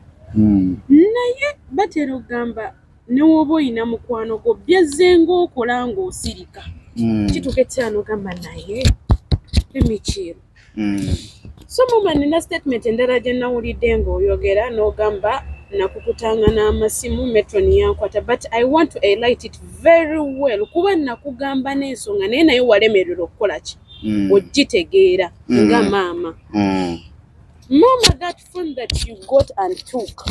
Naye batera okugamba ne woba oyina mukwano gwo, byazze ng'okola ng'osirika, kituuka ekiseera n'ogamba naye Let me chill. So mama, nina statement endala gye nawulidde ng'oyogera n'ogamba nakukutanga n'amasimu, metron yankwata, but I want to highlight it very well kuba nakugamba n'ensonga, naye walemererwa okukola ki? Ogitegeera nga maama. Mama, that phone that you got and took,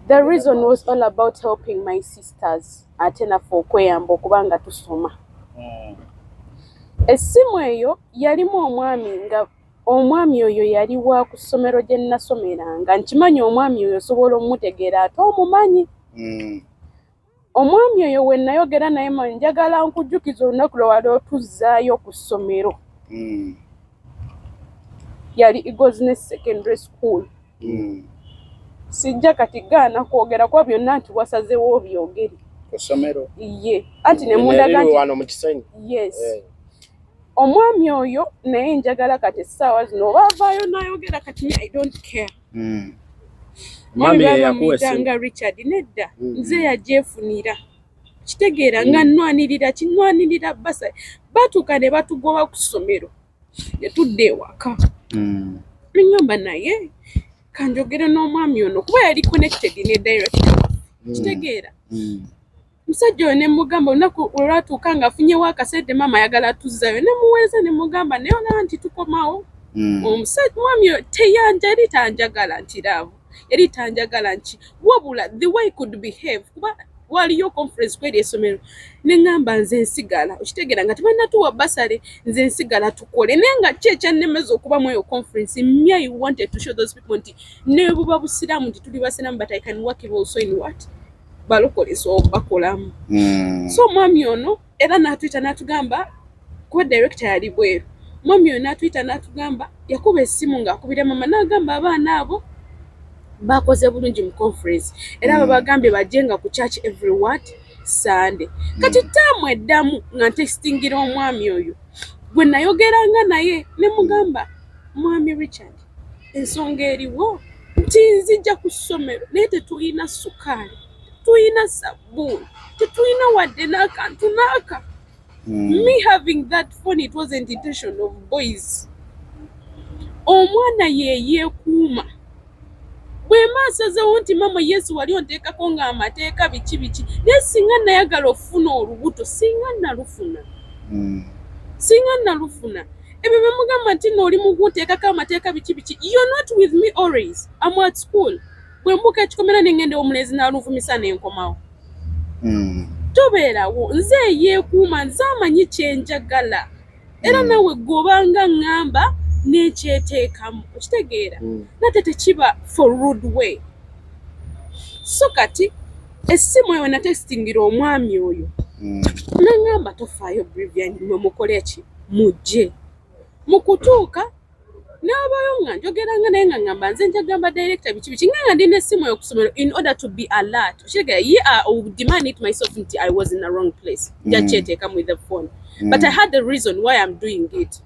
the reason was all about helping my sisters, ate naffe okweyamba okuba nga tusoma. Essimu eyo yalimu omwami, nga omwami oyo yali wa ku ssomero gye nnasomeranga. Nkimanyi omwami oyo osobola omutegeera ate omumanyi. Omwami oyo we nayogera naye, ma njagala nkujjukiza olunaku lwe wali otuzzaayo ku ssomero. Yali Eagles Nest Secondary School. Sijja kati gaana kwogera kuba byonna nti wasazeewo obyogere. Ku ssomero. Ye anti ne mundaga nti wano mu Kisenyi. Yes. Eh. Omwami oyo naye njagala kati essaawa zino oba avaayo n'ayogera kati, me I don't care. Mwami ye yakuwa essimu? Bamuyitanga Richard. Nedda, nze yagyefunira. Kitegeera nga nnwanirira kinwanirira basa, batuuka ne batugoba ku ssomero ne tudda ewaka. Neŋŋamba naye kanjogere n'omwami ono kuba yali connected ne director. Kitegeera, musajja oyo ne mugamba olunaku olwatuuka ng'afunyewo akasente, maama ayagala tuzzayo, ne muweereza ne mugamba naye olaba nti tukomawo. Omusajja mwami oyo teyanja, yali tanjagala nti love, yali tanjagala nki, wabula the way he could behave, kuba waliyo conference kweri essomero, ne ŋŋamba nze nsigala. Okitegeera nga tebannatuwa bursary, nze nsigala tukole, naye nga ki ekyannemeza okubamu eyo conference? Me, I wanted to show those people nti ne buba busiraamu, nti tuli basiraamu, but I can work also in what balokolesa bakolamu. So omwami ono era n'atuyita n'atugamba, kuba director yali bweru, omwami oyo n'atuyita n'atugamba yakuba essimu ng'akubira mama n'agamba abaana abo bakoze bulungi mu conference, era babagambye bajje nga ku church every what? Sunday. Kati taamu eddamu nga ntextingira omwami oyo gwe nayogeranga naye ne mugamba, "Mwami Richard, ensonga eriwo nti nzija ku ssomero naye tetulina sukaali, tetulina sabbuuni, tetulina wadde n'akantu n'aka." Me having that phone, it wasn't intention of boys. Omwana ye yeekuuma bwema asazewo nti mama yesu wali onteekako ng'amateeka biki biki, naye singa nayagala okufuna olubuto, singa nalufuna. Singa nalufuna. Ebyo bemugamba nti nooli mukunteekako amateeka biki biki, you're not with me always. I'm at school. Bwe mbuuka ekikomera ne ngenda omulenzi n'aluvumisa nenkomawo. Tobeerawo. Nze eyeekuuma, nze amanyi kyenjagala, era nawe gobanga ŋŋamba nekyeteekamu. Okitegeera? Nate tekiba for rude way. So kati essimu eyo natextingira omwami oyo, naŋŋamba tofaayo Brivian, mwe mukole ki, mujje. Mu kutuuka n'abaayo nga njogeranga naye nga ŋŋamba nze njagamba director biki biki, nga ndina essimu eyo ku ssomero in order to be alert. Okitegeera, ye I would demand it myself nti I was in the wrong place, nja kyeteekamu with the phone, but I had the reason why I'm doing it.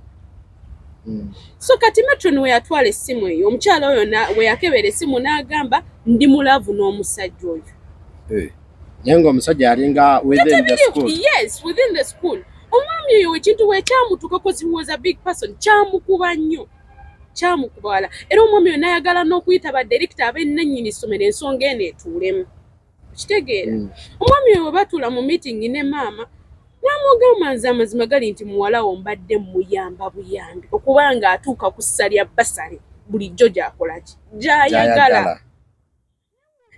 So kati matron we yatwala essimu eyo, omukyala oyo we yakebera essimu n'agamba ndi mu love n'omusajja oyo. Eh. Naye ng'omusajja alinga within the school? Yes, within the school. Omwami oyo ekintu bwe kyamutuuka, cause he was a big person, kyamukuba nnyo, kyamukuba wala, era omwami oyo n'ayagala n'okuyita badirekita ab'ennannyini ssomero ensonga eno etuulemu. Kitegeera? Omwami oyo bwe batuula mu meeting ne maama, n'amugamba nze amazima gali nti muwala wo mbadde muyamba buyambi okuba nga atuuka ku ssa lya bursary bulijjo gy'akola ki, gy'ayagala.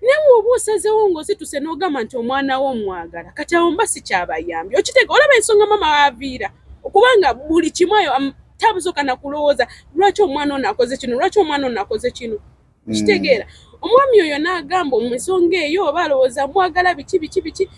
Naye bw'oba osazeewo ng'osituse n'ogamba nti omwana wo omwagala, kati awo mba sikyabayambye. Okitegeera? Olaba ensonga maama waaviira okubanga buli kimu ayo tabusooka na kulowooza lwaki omwana ono akoze kino, lwaki omwana ono akoze kino. Kitegeera? Omwami oyo n'agamba mu nsonga eyo oba alowooza mwagala biki biki biki,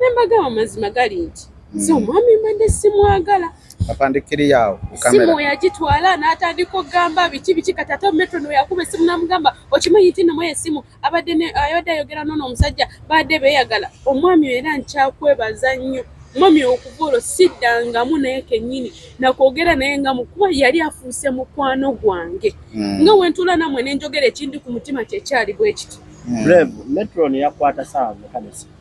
ne mbagamba amazima gali nti nze omwami mbadde simwagala. Apandikiriyawo ku Simu kamera. yagitwala n'atandika okugamba biki biki. Kati ate metro yakuba essimu n'amugamba okimanyi nti namu essimu abadde abadde ayogera noono omusajja badde beeyagala. Omwami oyo era nkyakwebaza nnyo omwami oyo, okuva olwo siddangamu naye kennyini nakwogera naye nga mukuba yali afuuse mukwano gwange. Nga wentuula nammwe nenjogera ekindi ku mutima, kyekyali bwe kiti. Brave, metron yakwata saawa meka nesimu?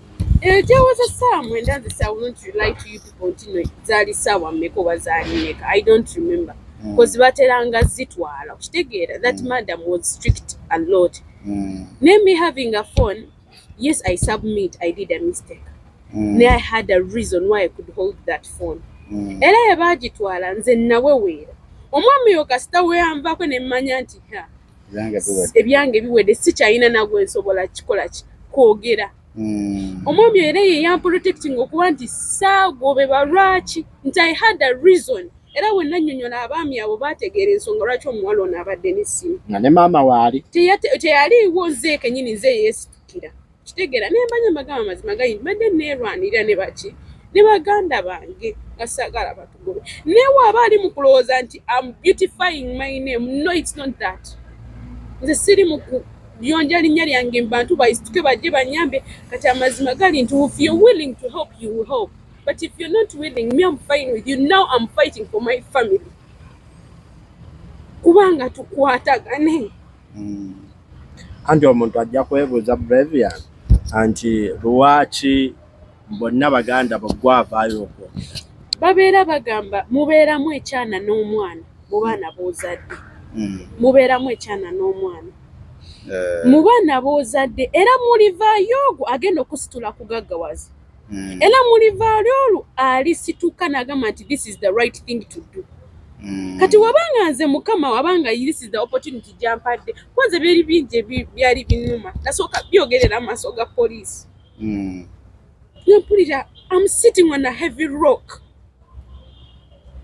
Ekyaweza 9:00, nze I will not lie to you people nti no zaali ssaawa mmeka oba zaali mmeka, I don't remember, because bateranga zitwala, okitegeera? That madam was strict a lot. Naye me having a phone, yes, I submit I did a mistake, naye I had a reason why I could hold that phone. Era ye baagitwala, nze naweweera omwami oyo kasita weyanvaako ne mmanya nti ha, Ebyange biwedde. Ebyange biwedde, sikyalina nagwe nsobola kikola ki kwogera. Omwami era ye yamprotecting okuba nti saagobebwa. Lwaki? Nti I had a reason, era we nannyonnyola abaami abo baategeera ensonga lwaki omuwala ono abadde n'essimu. Nga ne maama waali? Teyaliiwo, nze kenyini nze yeesitukira, kitegeera? Naye mbanya mbagamba amazima gali, mbadde neerwanirira ne baki ne baganda bange nga saagala batugobe. Naye waaba ali mu kulowooza nti am beautifying my name, no, it's not that. Nze siri mu kuyonja linnya lyange mu bantu bayisituke bajje banyambe. Kati amazima gali nti if you're willing to help, you will help, but if you're not willing, me, I'm fine with you. Now I'm fighting for my family, kubanga tukwatagane. Anti omuntu ajja kwebuuza, Brevian, anti lwaki bonna baganda bo gwavaayo okwogera? Babeera bagamba mubeeramu ekyana n'omwana mu baana b'ozadde. Mubeeramu ekyana n'omwana mu baana b'ozadde, era mulivaayo ogwo agenda okusitula kugaggawaza, era mulivaayo olwo alisituka n'agamba nti this is the right thing to do. Kati wabanga nze Mukama wabanga this is the opportunity gyampadde, kwanze byeri bingi byali binuma, nasooka byogerera amaaso ga poliisi. Nempulira I'm sitting on a heavy rock.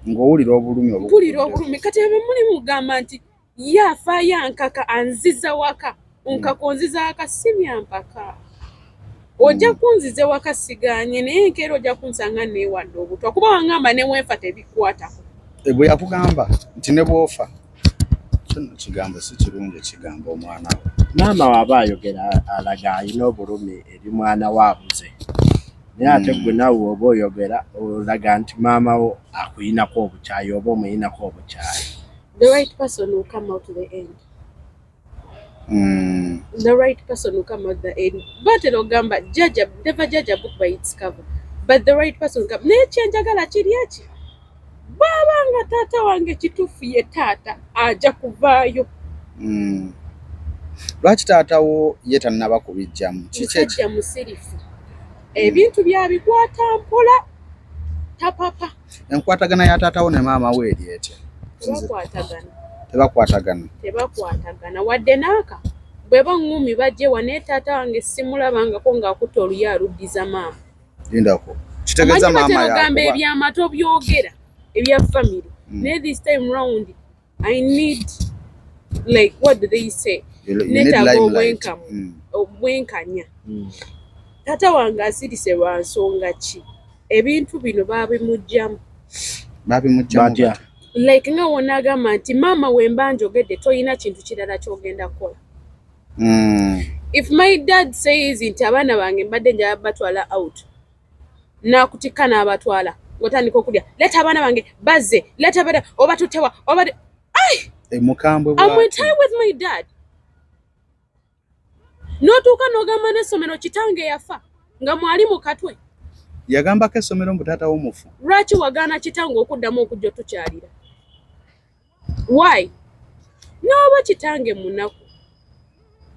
Ng'owulira obulumi. Mpulira obulumi. Kati ebe muli mugamba nti ye afaayo ankaka anziza waka, onkaka onziza waka, si byampaka. Ojja kunziza ewaka siganye, naye enkeera ojja kunsanga neewadde obutwa, kuba wangamba newenfa tebikwatako. Eh, bwe yakugamba nti ne bw'ofa, kino kigambo si kirungi ekigambo omwana we. Maama waaba ayogera alaga alina obulumi eri mwana we abuze, naye ate gwe naawe oba oyogera olaga nti maama wo akuyinako obukyayi oba omuyinako obukyayi. The right person will come out to the end. The right person will come out the end. Batera ogamba judge, never judge a book by its cover, but the right person will come. Naye kyenjagala kiri eki, bw'aba nga taata wange kituufu ye taata, ajja kuvaayo. Lwaki taata wo ye tannaba kubijjamu? Kiki? Musajja musirifu, ebintu byabikwata mpola, tapapa. Enkwatagana ya taata wo ne maama we eri etya? Tebakwatagana. Tebakwatagana? Tebakwatagana wadde naaka. Bwe baŋŋumi bajjewa, naye taata wange simulabangako ng'akutta oluyi aluddiza maama. Lindako, kitegeeza Omanyi maama batera ogamba yakuba ebyama tobyogera, ebya family, naye this time round I need, like, what do they say? You need Neetaaga limelight. obwenkamu, obwenkanya. Taata wange asirise lwa nsonga ki? Ebintu bino babimuggyamu. Babimugjamu? Batya? Batya? Like nga wonaagamba nti maama wemba njogedde, toyina kintu kirala kyogenda kukola. If my dad says nti abaana bange mbadde njala batwala out, nakutikka n'abatwala, ng'otandika okulya, leeta abaana bange bazze, leeta abaana oba tutewa oba Mukambwe I'm bw'ati. in time with my dad. N'otuuka n'ogamba n'essomero kitange yafa nga mwali mu katwe. Yagambako essomero mbu taata wo mufu? Lwaki wagaana kitange okuddamu okujja otukyalira? Why? N'oba kitange munaku,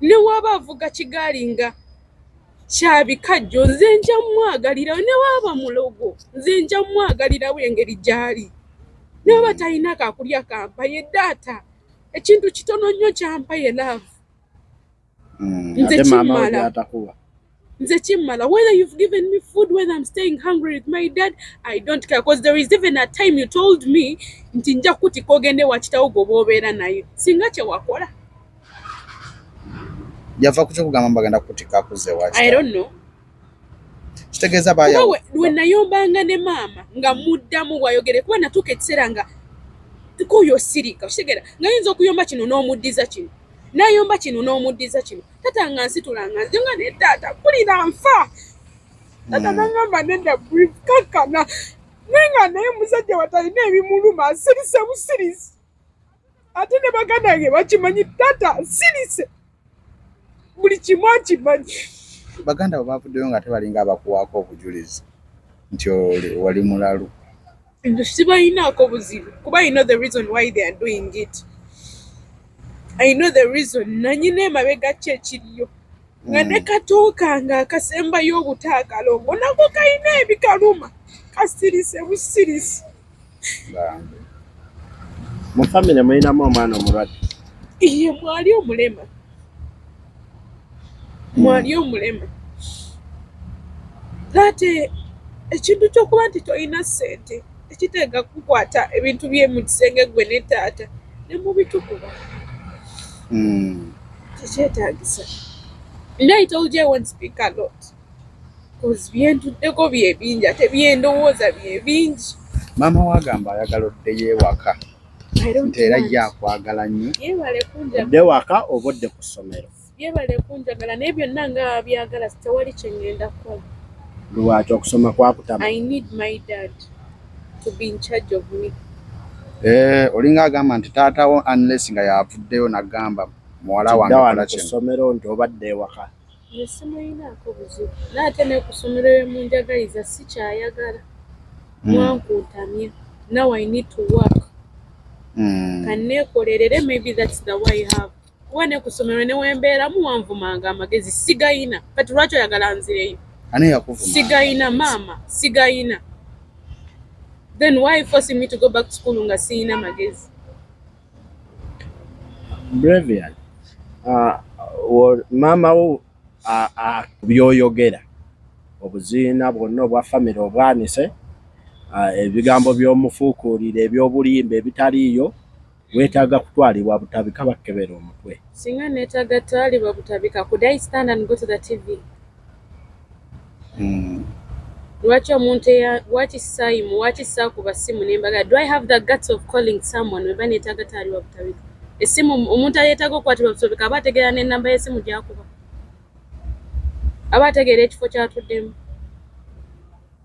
ne waaba avuga kigaali nga kyabikajjo, nze nja mwagalirawo. Ne waaba mulogo, nze nja mwagalirawo engeri gy'ali. Ne waba talina kakulya kampa ye data, ekintu kitono nnyo kyampa ye love. Nze Ate maama we kimmala. gy'atakuwa? Nze kimmala. Whether you've given me food, whether I'm staying hungry with my dad, I don't care, because there is even a time you told me nti nja kukutika ogende wa kitawo gwoba obeera naye, singa kyewakola. Yava ku kyokugamba mbagenda kukutikka akuzza ewa I kitaawe? don't know. Kitegeeza Kuba baya we nayombanga ne maama nga muddamu bwayogere, kuba natuuka ekiseera nga kuyo sirika, okitegeera, nga yinza okuyomba kino n'omuddiza kino, nayomba kino n'omuddiza kino. Tata nga nsitula nga nze nga ne taata mpulira nfa, tata nangamba nedda, breathe, kakkana. Naye nga naye musajja watalina ebimuluma, asirise busirisi, ate ne baganda bange bakimanyi taata asirise, buli kimu akimanyi. Baganda bo bavuddeyo nga tebalinga abakuwaako obujulizi nti wali mulalu. Sibalinaako buzibu kuba I know the reason why they are doing it. I know the reason. Nanyina emabega ki ekiriyo nga ne katooka nga akasembayo obutaakalongo nako kalina ebikaluma, kasirise busirisi. Bambi. Mu famire mulinamu omwana omulwadde? Iye, mwali omulema, mwali omulema. Ate ekintu ky'okuba nti tolina ssente tekiteeka kukwata ebintu bye mu kisenge gwe ne taata ne mubitukuba. Tekyetaagisa. Naye I told you I won't speak a lot 'cause byentuddeko bye bingi ate byendowooza bye bingi. Maama wagamba ayagala oddeyo ewaka. I don't Nti era want. ye akwagala nnyo. Yeebale kunjagala. Odde waka oba odde ku ssomero? Yeebale kunjagala, naye byonna nga byagala, tewali kye ŋŋenda kukola. Lwaki okusoma kwakutama? I need my dad to be in charge of me. Eh, olinga agamba nti taatawo unless nga yavuddeyo n'agamba muwala wange Dda wano kola ku kino. ssomero nti obadde ewaka. Nze simulinaako buzibu, naye ate ne ku ssomero bye munjagaliza sikyayagala. Mwankuntamya. Now I need to work. Kanneekolerere, maybe that's the way I have. Kuba ne ku ssomero ne wembeeramu wanvumanga amagezi sigayina. Kati lwaki oyagala nzireyo? Ani yakuvuma? Sigayina maama, sigayina. Then why forcing me to go back to school nga siyina magezi? Brevian, maama wo byoyogera obuziina bwonna obwa famire obwanise, ebigambo by'omufuukuulira ebyobulimba ebitaliiyo, weetaaga kutwalibwa Butabika bakebera omutwe. Singa neetaaga twalibwa Butabika, could I stand and go to the TV? Lwaki omuntu lwaki saayimu, lwaki saakuba ssimu nembaga? Do I have the guts of calling someone weba neetaaga taalibwa Butabika? Essimu, omuntu ayeetaaga okukwatibwa Butabika aba ategeera n'ennamba y'essimu gy'akuba, aba ategeera ekifo ky'atuddemu,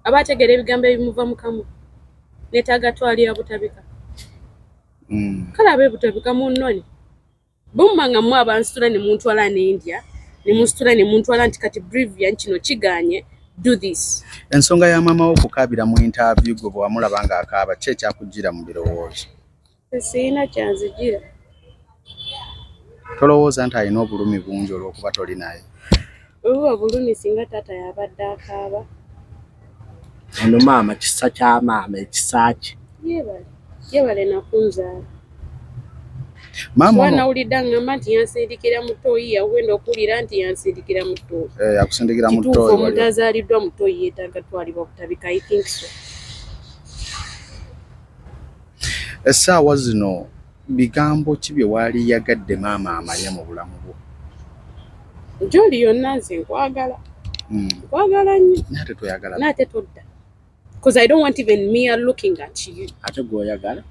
aba ategeera ebigambo ebimuva mu kamwa. Neetaaga twalira Butabika? Kale ab'e Butabika munnoni bumma nga mmwe abansitula ne muntwala n'endya ne munsitula ne muntwala nti kati Brivian kino kiganye, do this. Ensonga ya maama wo okukaabira mu interview, gwe bwe wamulaba ng'akaaba, ki ekyakujjira mu birowoozo? Siina kyanzigira. Tolowooza nti alina obulumi bungi olw'okuba toli naye? Bwe buba bulumi singa taata yabadde akaaba. Ono maama kisa kya maama, ekisa kye. Yeebale, yeebale nakunzaala. Maama Kuba ono nawulidde aŋŋamba nti yansindikira mu ttooyi, yawenda okuwulira nti yansindikira mu ttooyi. Eh, yakusindikira mu Kituufu, ttooyi omuntu wali. azaaliddwa mu ttooyi yeetaaga twalibwa Butabika? I think so. Essaawa zino bigambo ki bye waali yagadde maama amanye mu bulamu bwo? Gyoli yonna nze nkwagala. Nkwagala nnyo. Naye ate toyagala. Naye ate todda because I don't want even mere looking at you. Ate gw'oyagala?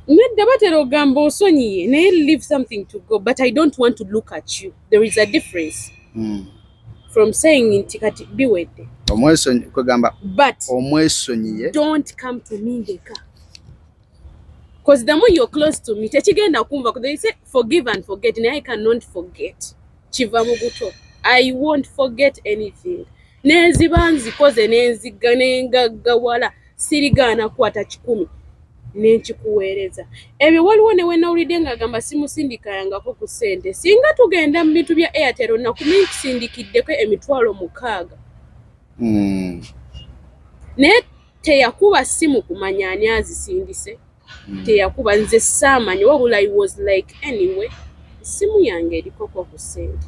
Nedda, batera ogamba osonyiye naye leave something to go, but I don't want to look at you. There is a difference from saying nti kati biwedde. Omwesonyi kwegamba But omwesonyiye. don't come to me ndeka, because the more you're close to me tekigenda kunva. They say forgive and forget, naye I cannot forget. Kiva mu buto. I won't forget anything. Nenziba nzikoze nenziga nengaggawala, sirigaana kukwata 100 nenkikuweereza. Ebyo waliwo ne wenawulidde ng'agamba simusindikayangako ku ssente. Singa tugenda mu bintu bya Airtel, nakumi nkusindikiddeko 60,000. Naye teyakuba ssimu kumanya ani azisindise. Teyakuba, nze saamanya, wabula I was like, anyway, essimu yange erikoko ku ssente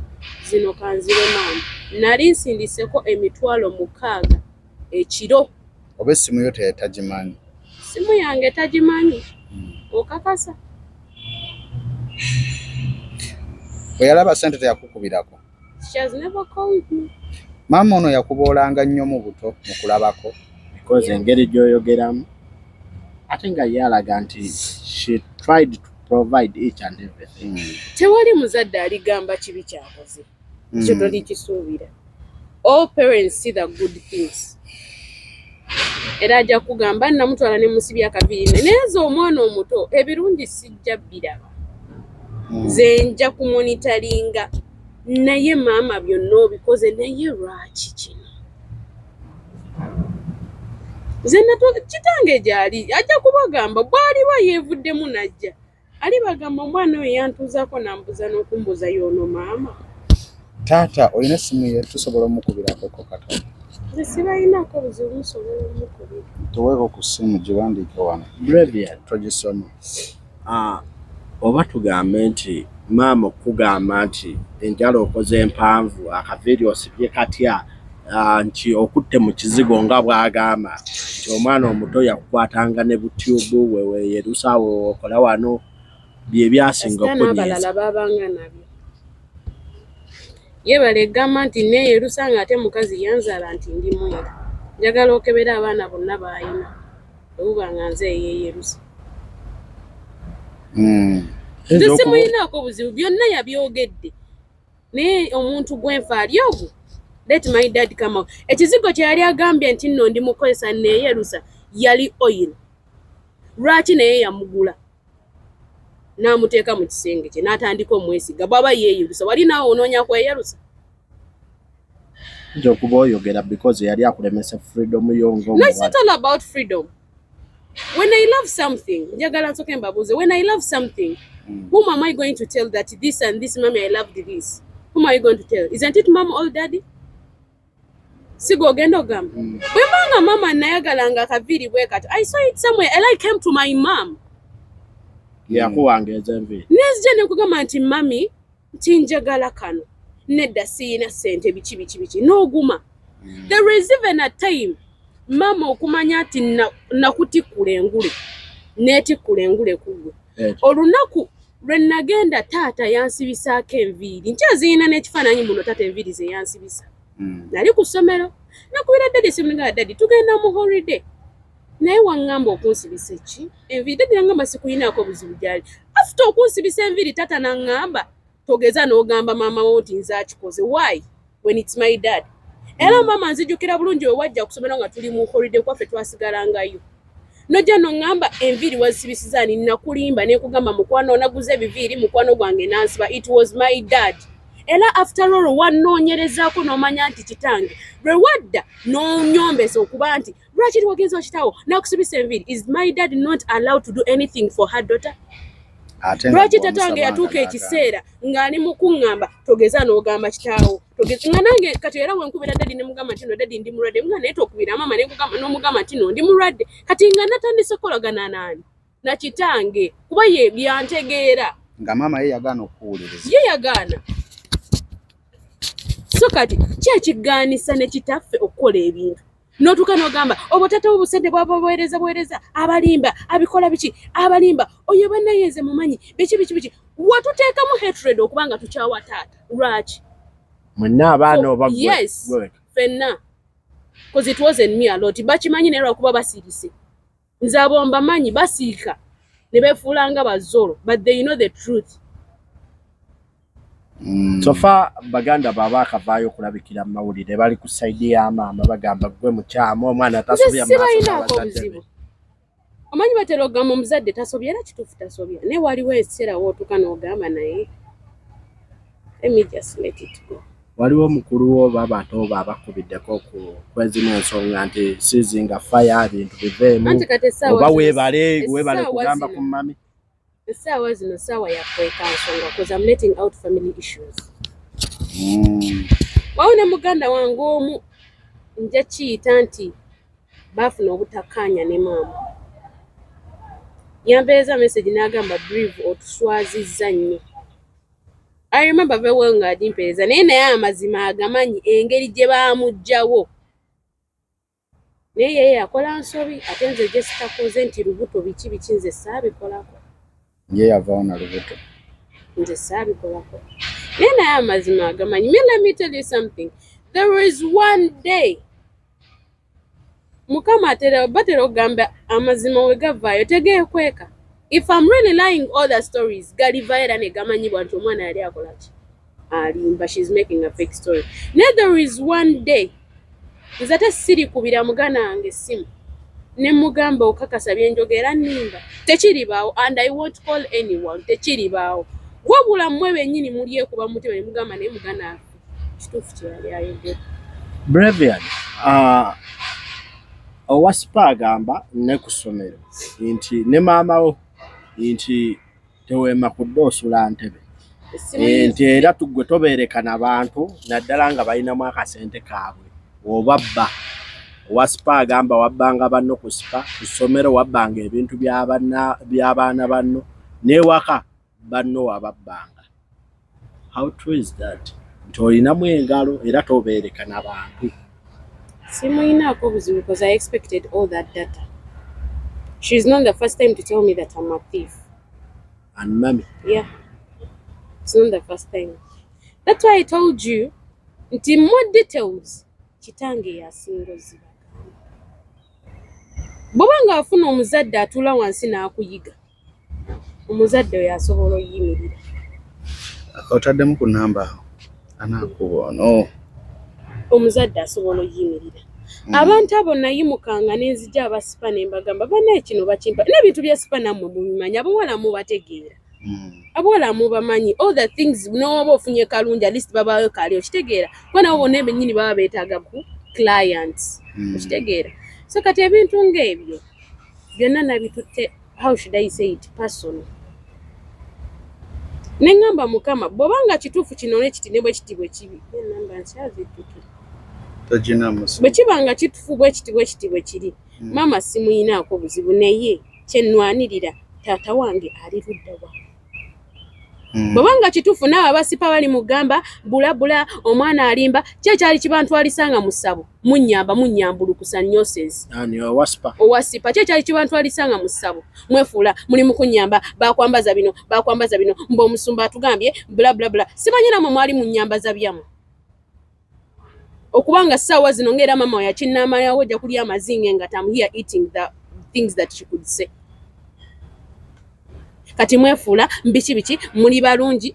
zino, kanzire maama. Nali nsindiseko 60,000 ekiro. Oba essimu yo tetagimanyi? Simu yange tagimanyi, okakasa? Bwe yalaba ssente teyakukubirako? She has never called me. Maama ono yakuboolanga nnyo mu buto mu kulabako? Because engeri gy'oyogeramu ate nga ye alaga nti she tried to provide each and everything. Tewali muzadde aligamba kibi kyakoze. Ekyo tolikisuubira. All parents see the good things. Era ajja kugamba namutwala ne musibya akaviiri, naye nze omwana omuto ebirungi sijja biraba. Nze nja kumonitoringa. Naye maama, byonna obikoze, naye lwaki kino? Nze kitange gyali ajja kubagamba, bw'aliba yeevuddemu najja alibagamba, omwana oyo yantuuzaako nambuza n'okumbuuza y'ono maama. Taata olina essimu ye? Tusobola omukubirako katono? Nze sibalinaako buzibu, musobola omukubira. Tuweeko ku ssimu, giwandiike wano. Brilliant. Togisoma. Ah, oba tugambe nti maama okugamba nti enjala okoze empanvu, akaviiri osibye katya, nti okutte mu kizigo, nga bw'agamba nti omwana omuto yakukwatanga ne butyubu weweeyerusa, wewokola wano, bye byasinga Kasita n'abalala okunyiiza. babanga nabyo. Yeebale egamba nti neeyerusa ng'ate mukazi yanzaala nti ndi mweru. Njagala okebera abaana bonna b'ayina, bwe buba nga nze eyeeyerusa. Nze simulinaako buzibu, byonna yabyogedde, naye omuntu gwenfa ali ogwo. Let my dad come out. Ekizigo kye yali agambye nti nno ndi mukozesa neeyerusa yali oil. Lwaki naye yamugula n'amuteeka mu kisenge kye n'atandika omwesiga? Bw'aba yeeyerusa, wali naawe onoonya kweyerusa? Nti okuba oyogera because yali akulemesa freedom yo. No, it's not all about freedom. When I love something, njagala nsooke mbabuuze, when I love something, whom am I going to tell that this and this, mommy, I loved this? Whom are you going to tell? Isn't it mom or daddy? Siga ogenda ogamba. Bwe mbanga mama nayagalanga akaviiri bwe kati, I saw it somewhere and I came to my mom. Yakuwanga ezenviiri. Nenzija ne nkugamba nti, "Mummy, nti njagala kano." "Nedda, siyina ssente," biki biki biki, n'oguma. There is even a time maama okumanya nti nakutikkula engule, neetikkula engule ku ggwe. Olunaku lwe nagenda, taata yansibisaako enviiri, nkyaziyina n'ekifaananyi muno, taata enviiri ze yansibisa. Nali ku ssomero, nakubira daddy essimu, nga, "Daddy, tugenda mu holiday, naye waŋŋamba okunsibisa eki enviiri." Daddy naŋŋamba, "Sikuyinaako buzibu." Gyali after okunsibisa enviiri, taata naŋŋamba, "Togeza n'ogamba maama wo nti nze akikoze." Why, when it's my dad? Era maama, nzijukira bulungi we wajja kusomero nga tuli mu holiday kwaffe, twasigalangayo, nojja noŋŋamba, "Enviiri wazisibisiza ani?" Nakulimba nekugamba, "Mukwano, naguza ebiviiri, mukwano gwange nansiba." It was my dad. Era after all wannoonyerezaako n'omanya nti kitange lwe wadda n'onyombesa okuba nti lwaki wagenza okitawo nakusibisa enviiri. Is my dad not allowed to do anything for her daughter? Ate nga Lwaki gwe tatange omusabanga yatuuka n'agaana. ekiseera ng'ali mu kuŋŋamba, "Togeza n'ogamba kitaawo," nga nange kati era wenkubira daddy ne mugamba nti, "No daddy, ndi mulwadde," nga naye tokubira maama n'omugamba nti, "No, ndi mulwadde." Kati nga natandise kukolagana naani? Na kitange, kuba ye byantegeera. Nga maama ye yagaana okukuwuliriza. Ye yagaana. So kati ki ekigaanisa ne kitaffe okukola ebintu? N'otuuka n'ogamba obwo taata w'obusente bwaba buweereza buweereza, abalimba, abikola biki, abalimba oyo, bannaye nze mumanyi biki biki biki. Watuteekamu hatred okuba nga tukyawa taata. Lwaki? Mwenna abaana oba gwe? Yes. Gwe? Ffenna, cause it wasn't me alone. Bakimanyi, naye lwakuba basirise. Nze abo mbamanyi, basiika ne beefuula nga bazolo, but they know the truth. So far baganda baba akavaayo okulabikira mu mawulire bali ku side ya maama, bagamba gwe mukyamu, omwana Nze tasobya mu maaso sibalinaako g'abazadde be. buzibu. Omanyi batera okugamba omuzadde tasobya, era kituufu tasobya, naye waliwo ekiseera wootuuka n'ogamba, naye let me just let it go. Waliwo mukulu wo oba bato oba abakubiddeko ku kwezina ensonga nti sizinga faya bintu biveemu, Anti kati essaawa oba weebale weebale essaawa kugamba zino ku mummy? Essaawa zino ssaawa ya kweka nsonga, cause I'm letting out family issues. Wawo ne muganda wange omu, nja kiyita nti baafuna obutakkaanya ne maama. Yampeereza message n'agamba, "Brief, otuswazizza nnyo." I remember very well ng'agimpeereza, naye amazima agamanyi engeri gye baamuggyawo, naye ye yakola nsobi, ate nze gye sitakoze nti lubuto biki biki, nze saabikolako. Ye yavaawo na lubuto. Nze saabikolako, naye amazima agamanyi. Me, let me tell you something. There is one day Mukama atera batera okugamba amazima we gavaayo tegeekweka. If I'm really lying, all the stories galivayo era ne gamanyibwa nti omwana yali akola ki, alimba, she's making a fake story. Naye there is one day nze ate sirikubira muganda wange essimu ne mugamba, "Okakasa byenjogera nnimba?" Tekiribaawo, and I won't call anyone. Tekiribaawo. Wabula mmwe bennyini mulyekuba mu mutima ne mugamba naye muganda waffe kituufu kye yali ayogera. Brevian, owa spa agamba ne ku ssomero nti ne maama wo nti teweema kudda osula ntebe nti era gwe tobeereka na bantu naddala nga balinamu akasente kaabwe oba bba. Owa spa agamba wabbanga banno ku spa, ku ssomero wabbanga ebintu by'abaana banno n'ewaka banno wababbanga. How true is that? Nti olinamu engalo era tobeereka na bantu. Simuyinaako obuzibu because I expected all that data. She's not the first time to tell me that I'm a thief. And mommy. Yeah. It's not the first time. That's why I told you nti more details kitange yasinga ozibagamba. Bw'oba ng'afuna omuzadde atuula wansi n'akuyiga, omuzadde oyo asobola oyimirira. Otaddemu ku namba anaakuba ono. Omuzadde asobola oyimirira. Abantu abo nayimukanga ne nzija aba spa ne mbagamba bannaye kino bakimpa n'ebintu bya spa nammwe mubimanyi, abawala mubategeera. Abawala mubamanyi all the things n'oba ofunye kalungi at least babaayo kali okitegeera kuba nabo bonna bennyini baba beetaaga ku clients okitegeera. So kati ebintu ng'ebyo byonna nabitutte, how should I say it, personal. Ne ŋŋamba Mukama bw'oba nga kituufu kino ne kiti ne bwe kiti bwe kibi, enamba nkyazijjukira. Togina musi. Bwe kiba nga kituufu bwe kiti bwe kiti bwe kiri, maama simuyinaako buzibu naye kye nnwanirira taata wange ali ludda wa? Bw'oba nga kituufu naawe abasipa bali mugamba bulabula omwana alimba, ki ekyali kibantwalisanga mu ssabo munnyamba munnyambulukusa nnyosezi? Ani owa spa? Owa spa, ki ekyali kibantwalisanga mu ssabo mwefuula muli mu kunnyamba, bakwambaza bino bakwambaza bino mbe omusumba atugambye bula bula bula, simanyi nammwe mwali munnyambaza byammwe okubanga ssaawa zino ng'era maama we yakinnaamalawo ojja kulya amazinge nga I'm here eating the things that she could say. Kati mwefuula biki biki, muli balungi,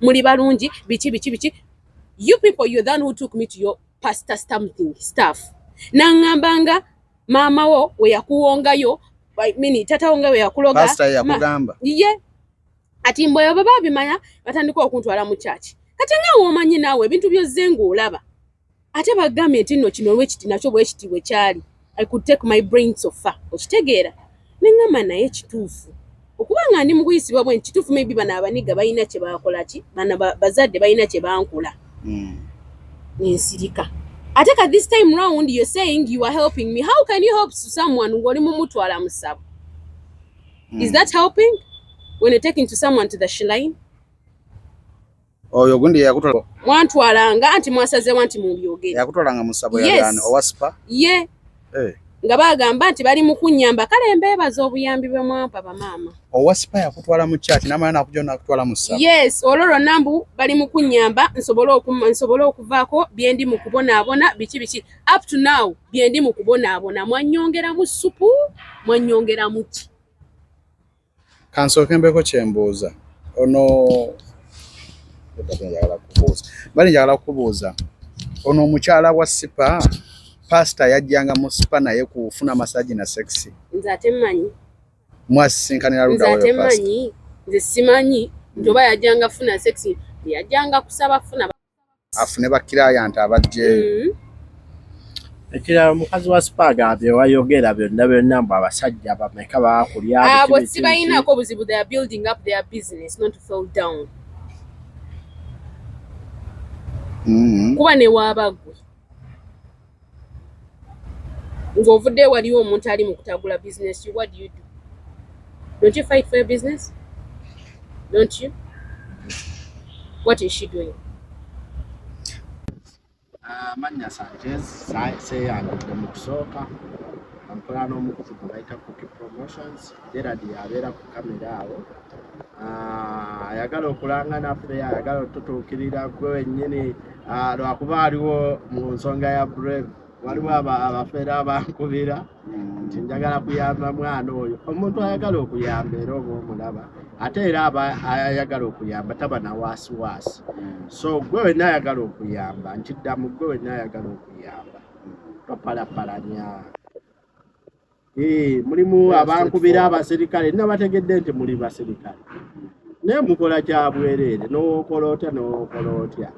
muli balungi biki biki biki. You people, you're the one who took me to your pastor something stuff, naŋŋambanga maama wo we yakuwongayo, I mean, tata wo nga we yakuloga. Pastor yakugamba? Ye ati mbwe baba babimanya batandika okuntwala mu kyaki. Kati nga womanyi naawe ebintu byozze ng'olaba ate bagambye nti nno kino bwekiti nakyo bwekiti bwe kyali, I could take my brain so far okitegeera. Neŋŋamba naye kituufu okuba nga ndi mu kuyisibwa bwe nti kituufu, maybe bano abaniga balina kye bakola ki, bano bazadde balina kye bankola. Nensirika. Ate ka this time round you're saying you are helping me. How can you help someone ng'oli mumutwala mu ssabo? Is that helping when you're taking to someone to the shrine? Oyo gundi yakutwala? Mwantwalanga anti mwasazeewo nti mubyogere. Yakutwalanga mu ssabo? Yes. Yali owa spa? Ye. Eh. Nga bagamba nti bali mu kunnyamba, kale mbeebaza obuyambi bwe mwampa bamaama. Owa spa yakutwala mu church n'amala n'akujja n'akutwala mu ssabo? Yes, olwo lwonna mbu bali mu kunnyamba nsobole okuvaako bye ndi mu kubonaabona biki biki. Up to now bye ndi mu kubonaabona, mwannyongeramu supu, mwannyongeramu ki? Kansooke mbeko kyembuuza ono, njagala kubuuza bali, njagala kubuuza ono omukyala wa spa, pasita yajjanga mu spa naye kufuna massage na sex? Nze ate mmanyi. Mwasisinkanira Nze ludda ate wayo pasita? mmanyi, nze simanyi nti oba yajjanga funa sex, yajjanga kusaba funa. Afune ba client abajjeeyo. Ekirala omukazi wa spa agambye wayogera byonna byonna mbu abasajja bameka bakulya. Abo biki, biki, sibalinaako buzibu, they are building up their business, not to fall down. Kuba ne waaba ggwe ng'ovuddeyo waliwo omuntu ali mu kutagula business you, what do you do? Don't you fight for your business? Don't you? What is she doing? Amannya Sanchez seeyambidde mu kusooka, nkola n'omukutu gwe bayita Cookie Promotions. Gerard abeera ku kamera awo. Ayagala okulanga naffe, ayagala otutuukirira gwe wennyini. Lwakuba aliwo mu nsonga ya Brave, waliwo abafeera abankubira nti njagala kuyamba mwana oyo. Omuntu ayagala okuyamba era oba omulaba, ate era aba ayagala okuyamba taba na waasiwaasi. So gwe wenna ayagala okuyamba, nkiddamu, gwe wenna ayagala okuyamba topalapalanya. Mulimu abankubira abaserikale, nabategedde nti muli baserikale. Naye mukola kya bwereere, n'owokola otya n'owokola otya,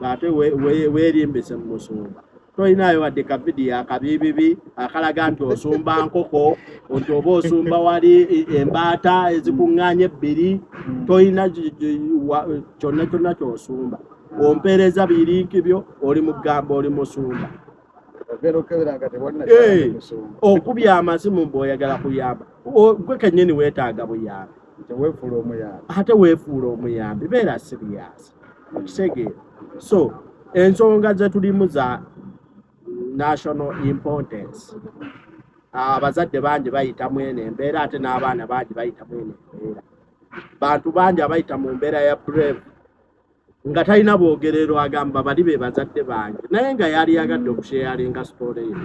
ate weerimbise mu musumba. Tolinayo wadde ka vidiyo akabibibi akalaga nti osumba nkoko, nti oba osumba wali embaata ezikuŋŋaanya ebbiri. Tolina kyonna kyonna ky'osumba. Ompeereza birinki byo, oli mugamba oli musumba. Okubya amasimu bw'oyagala kuyamba, gwe kennyini weetaaga buyambi, ate weefuula omuyambi. Beera serious, okitegeera? So ensonga ze tulimu za national importance. Abazadde bangi bayitamu eno embeera, ate n'abaana bangi bayitamu eno embeera. Bantu bangi abayita mu mbeera ya Brave nga talina bwogerero, agamba bali be bazadde bange, naye nga yali yagadde okusharinga story ye.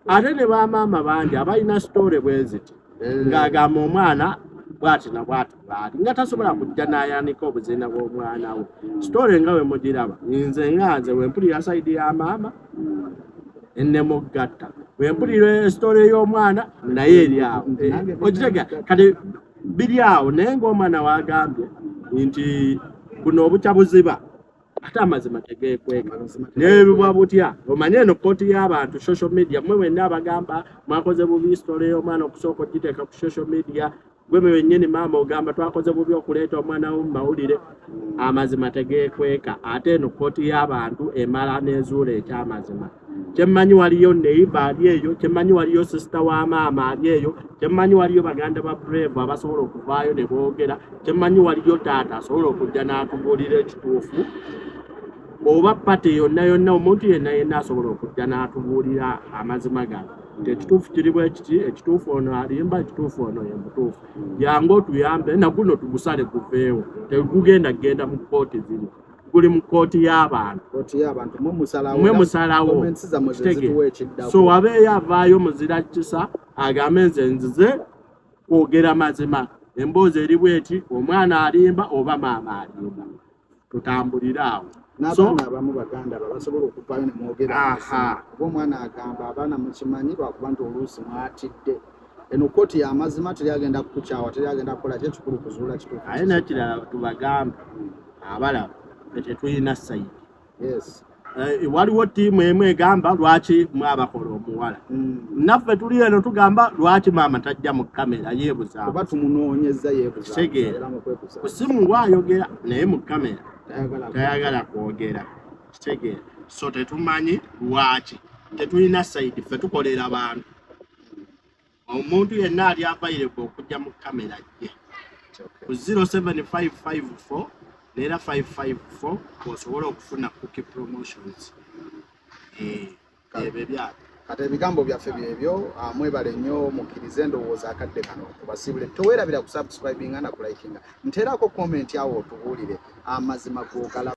Ate ne bamaama bangi abalina story bwe ziti, ng'agamba omwana bwati na bwati bwati, nga tasobola kujja n'ayanika obuzina bw'omwana we. Story nga bwe mugiraba, nze nga nze bwe mpulira side ya maama ennemugatta, bwe mpulira story y'omwana naye eri awo, okitegera? Kati biri awo, naye ng'omwana wagambye nti buno obukya buziba, ate amazima tegeekweka nebibwa butya. Omanye eno kooti y'abantu, social media, mwe mwenna abagamba mwakoze bubi story y'omwana okusooka ogiteeka ku social media. Gwe mwennyini maama ogamba twakoze bubi okuleeta omwana wo mu mawulire. Amazima tegeekweka, ate eno kooti y'abantu emala n'ezuula ekyamazima. Kyemmanyi waliyo neighbour ali eyo, kyemmanyi waliyo sister wa maama ali eyo, kyemmanyi waliyo baganda ba Brave abasobola okuvaayo ne boogera, kyemmanyi waliyo taata asobola okujja n'atubuulira ekituufu, oba party yonna yonna, omuntu yenna yenna asobola okujja n'atubuulira amazima gano nti ekituufu kiri bwe kiti, ekituufu ono alimba, ekituufu ono ye mutuufu. Jangu otuyambe naguno tugusale guveewo. Tegugenda kugenda mu kkooti, ziri guli mu kkooti y'abantu. Kooti y'abantu, mwe musalawo. Mwe musalawo. Comments zammwe ze Kitegeera. zituwa ekiddako. So wabeeyo avaayo muzira kisa agambe nze nzize kwogera mazima, emboozi eri bweti, omwana alimba oba maama alimba, tutambulire awo. So N'abaana abamu baganda ba basobola okuvaayo ne mwogera amazima. Oba omwana agamba abaana mukimanyi, lwakuba nti oluusi mwatidde. Eno kooti y'amazima, teri agenda kukukyawa, teri agenda kukola ki, ekikulu kuzuula kituufu. Aye n'ekirala tubagambe abalaba, ffe tetulina side. Waliwo ttiimu emu egamba lwaki mwabakola omuwala, naffe tuli eno tugamba lwaki maama tajja mu kamera yeebuza. Kuba tumunoonyeza yeebuza. Kitegeera. Era mu kwebuza. Ku simu ngwayogera, naye mu kamera tayagala. Tayagala kwogera, kitegeera? So tetumanyi lwaki, tetulina side, ffe tukolera bantu. Omuntu yenna ali available okujja mu kamera gye ku 07554 neera 554 osobola okufuna Cookie Promotions. Ebyo byabwe. Kati ebigambo byaffe byebyo. Mwebale nnyo, mukkirize endowooza akadde kano tubasiibule. Teweerabira kusubscribinga na kulikinga, nteerako comment awo otubuulire amazima g'ogalaba.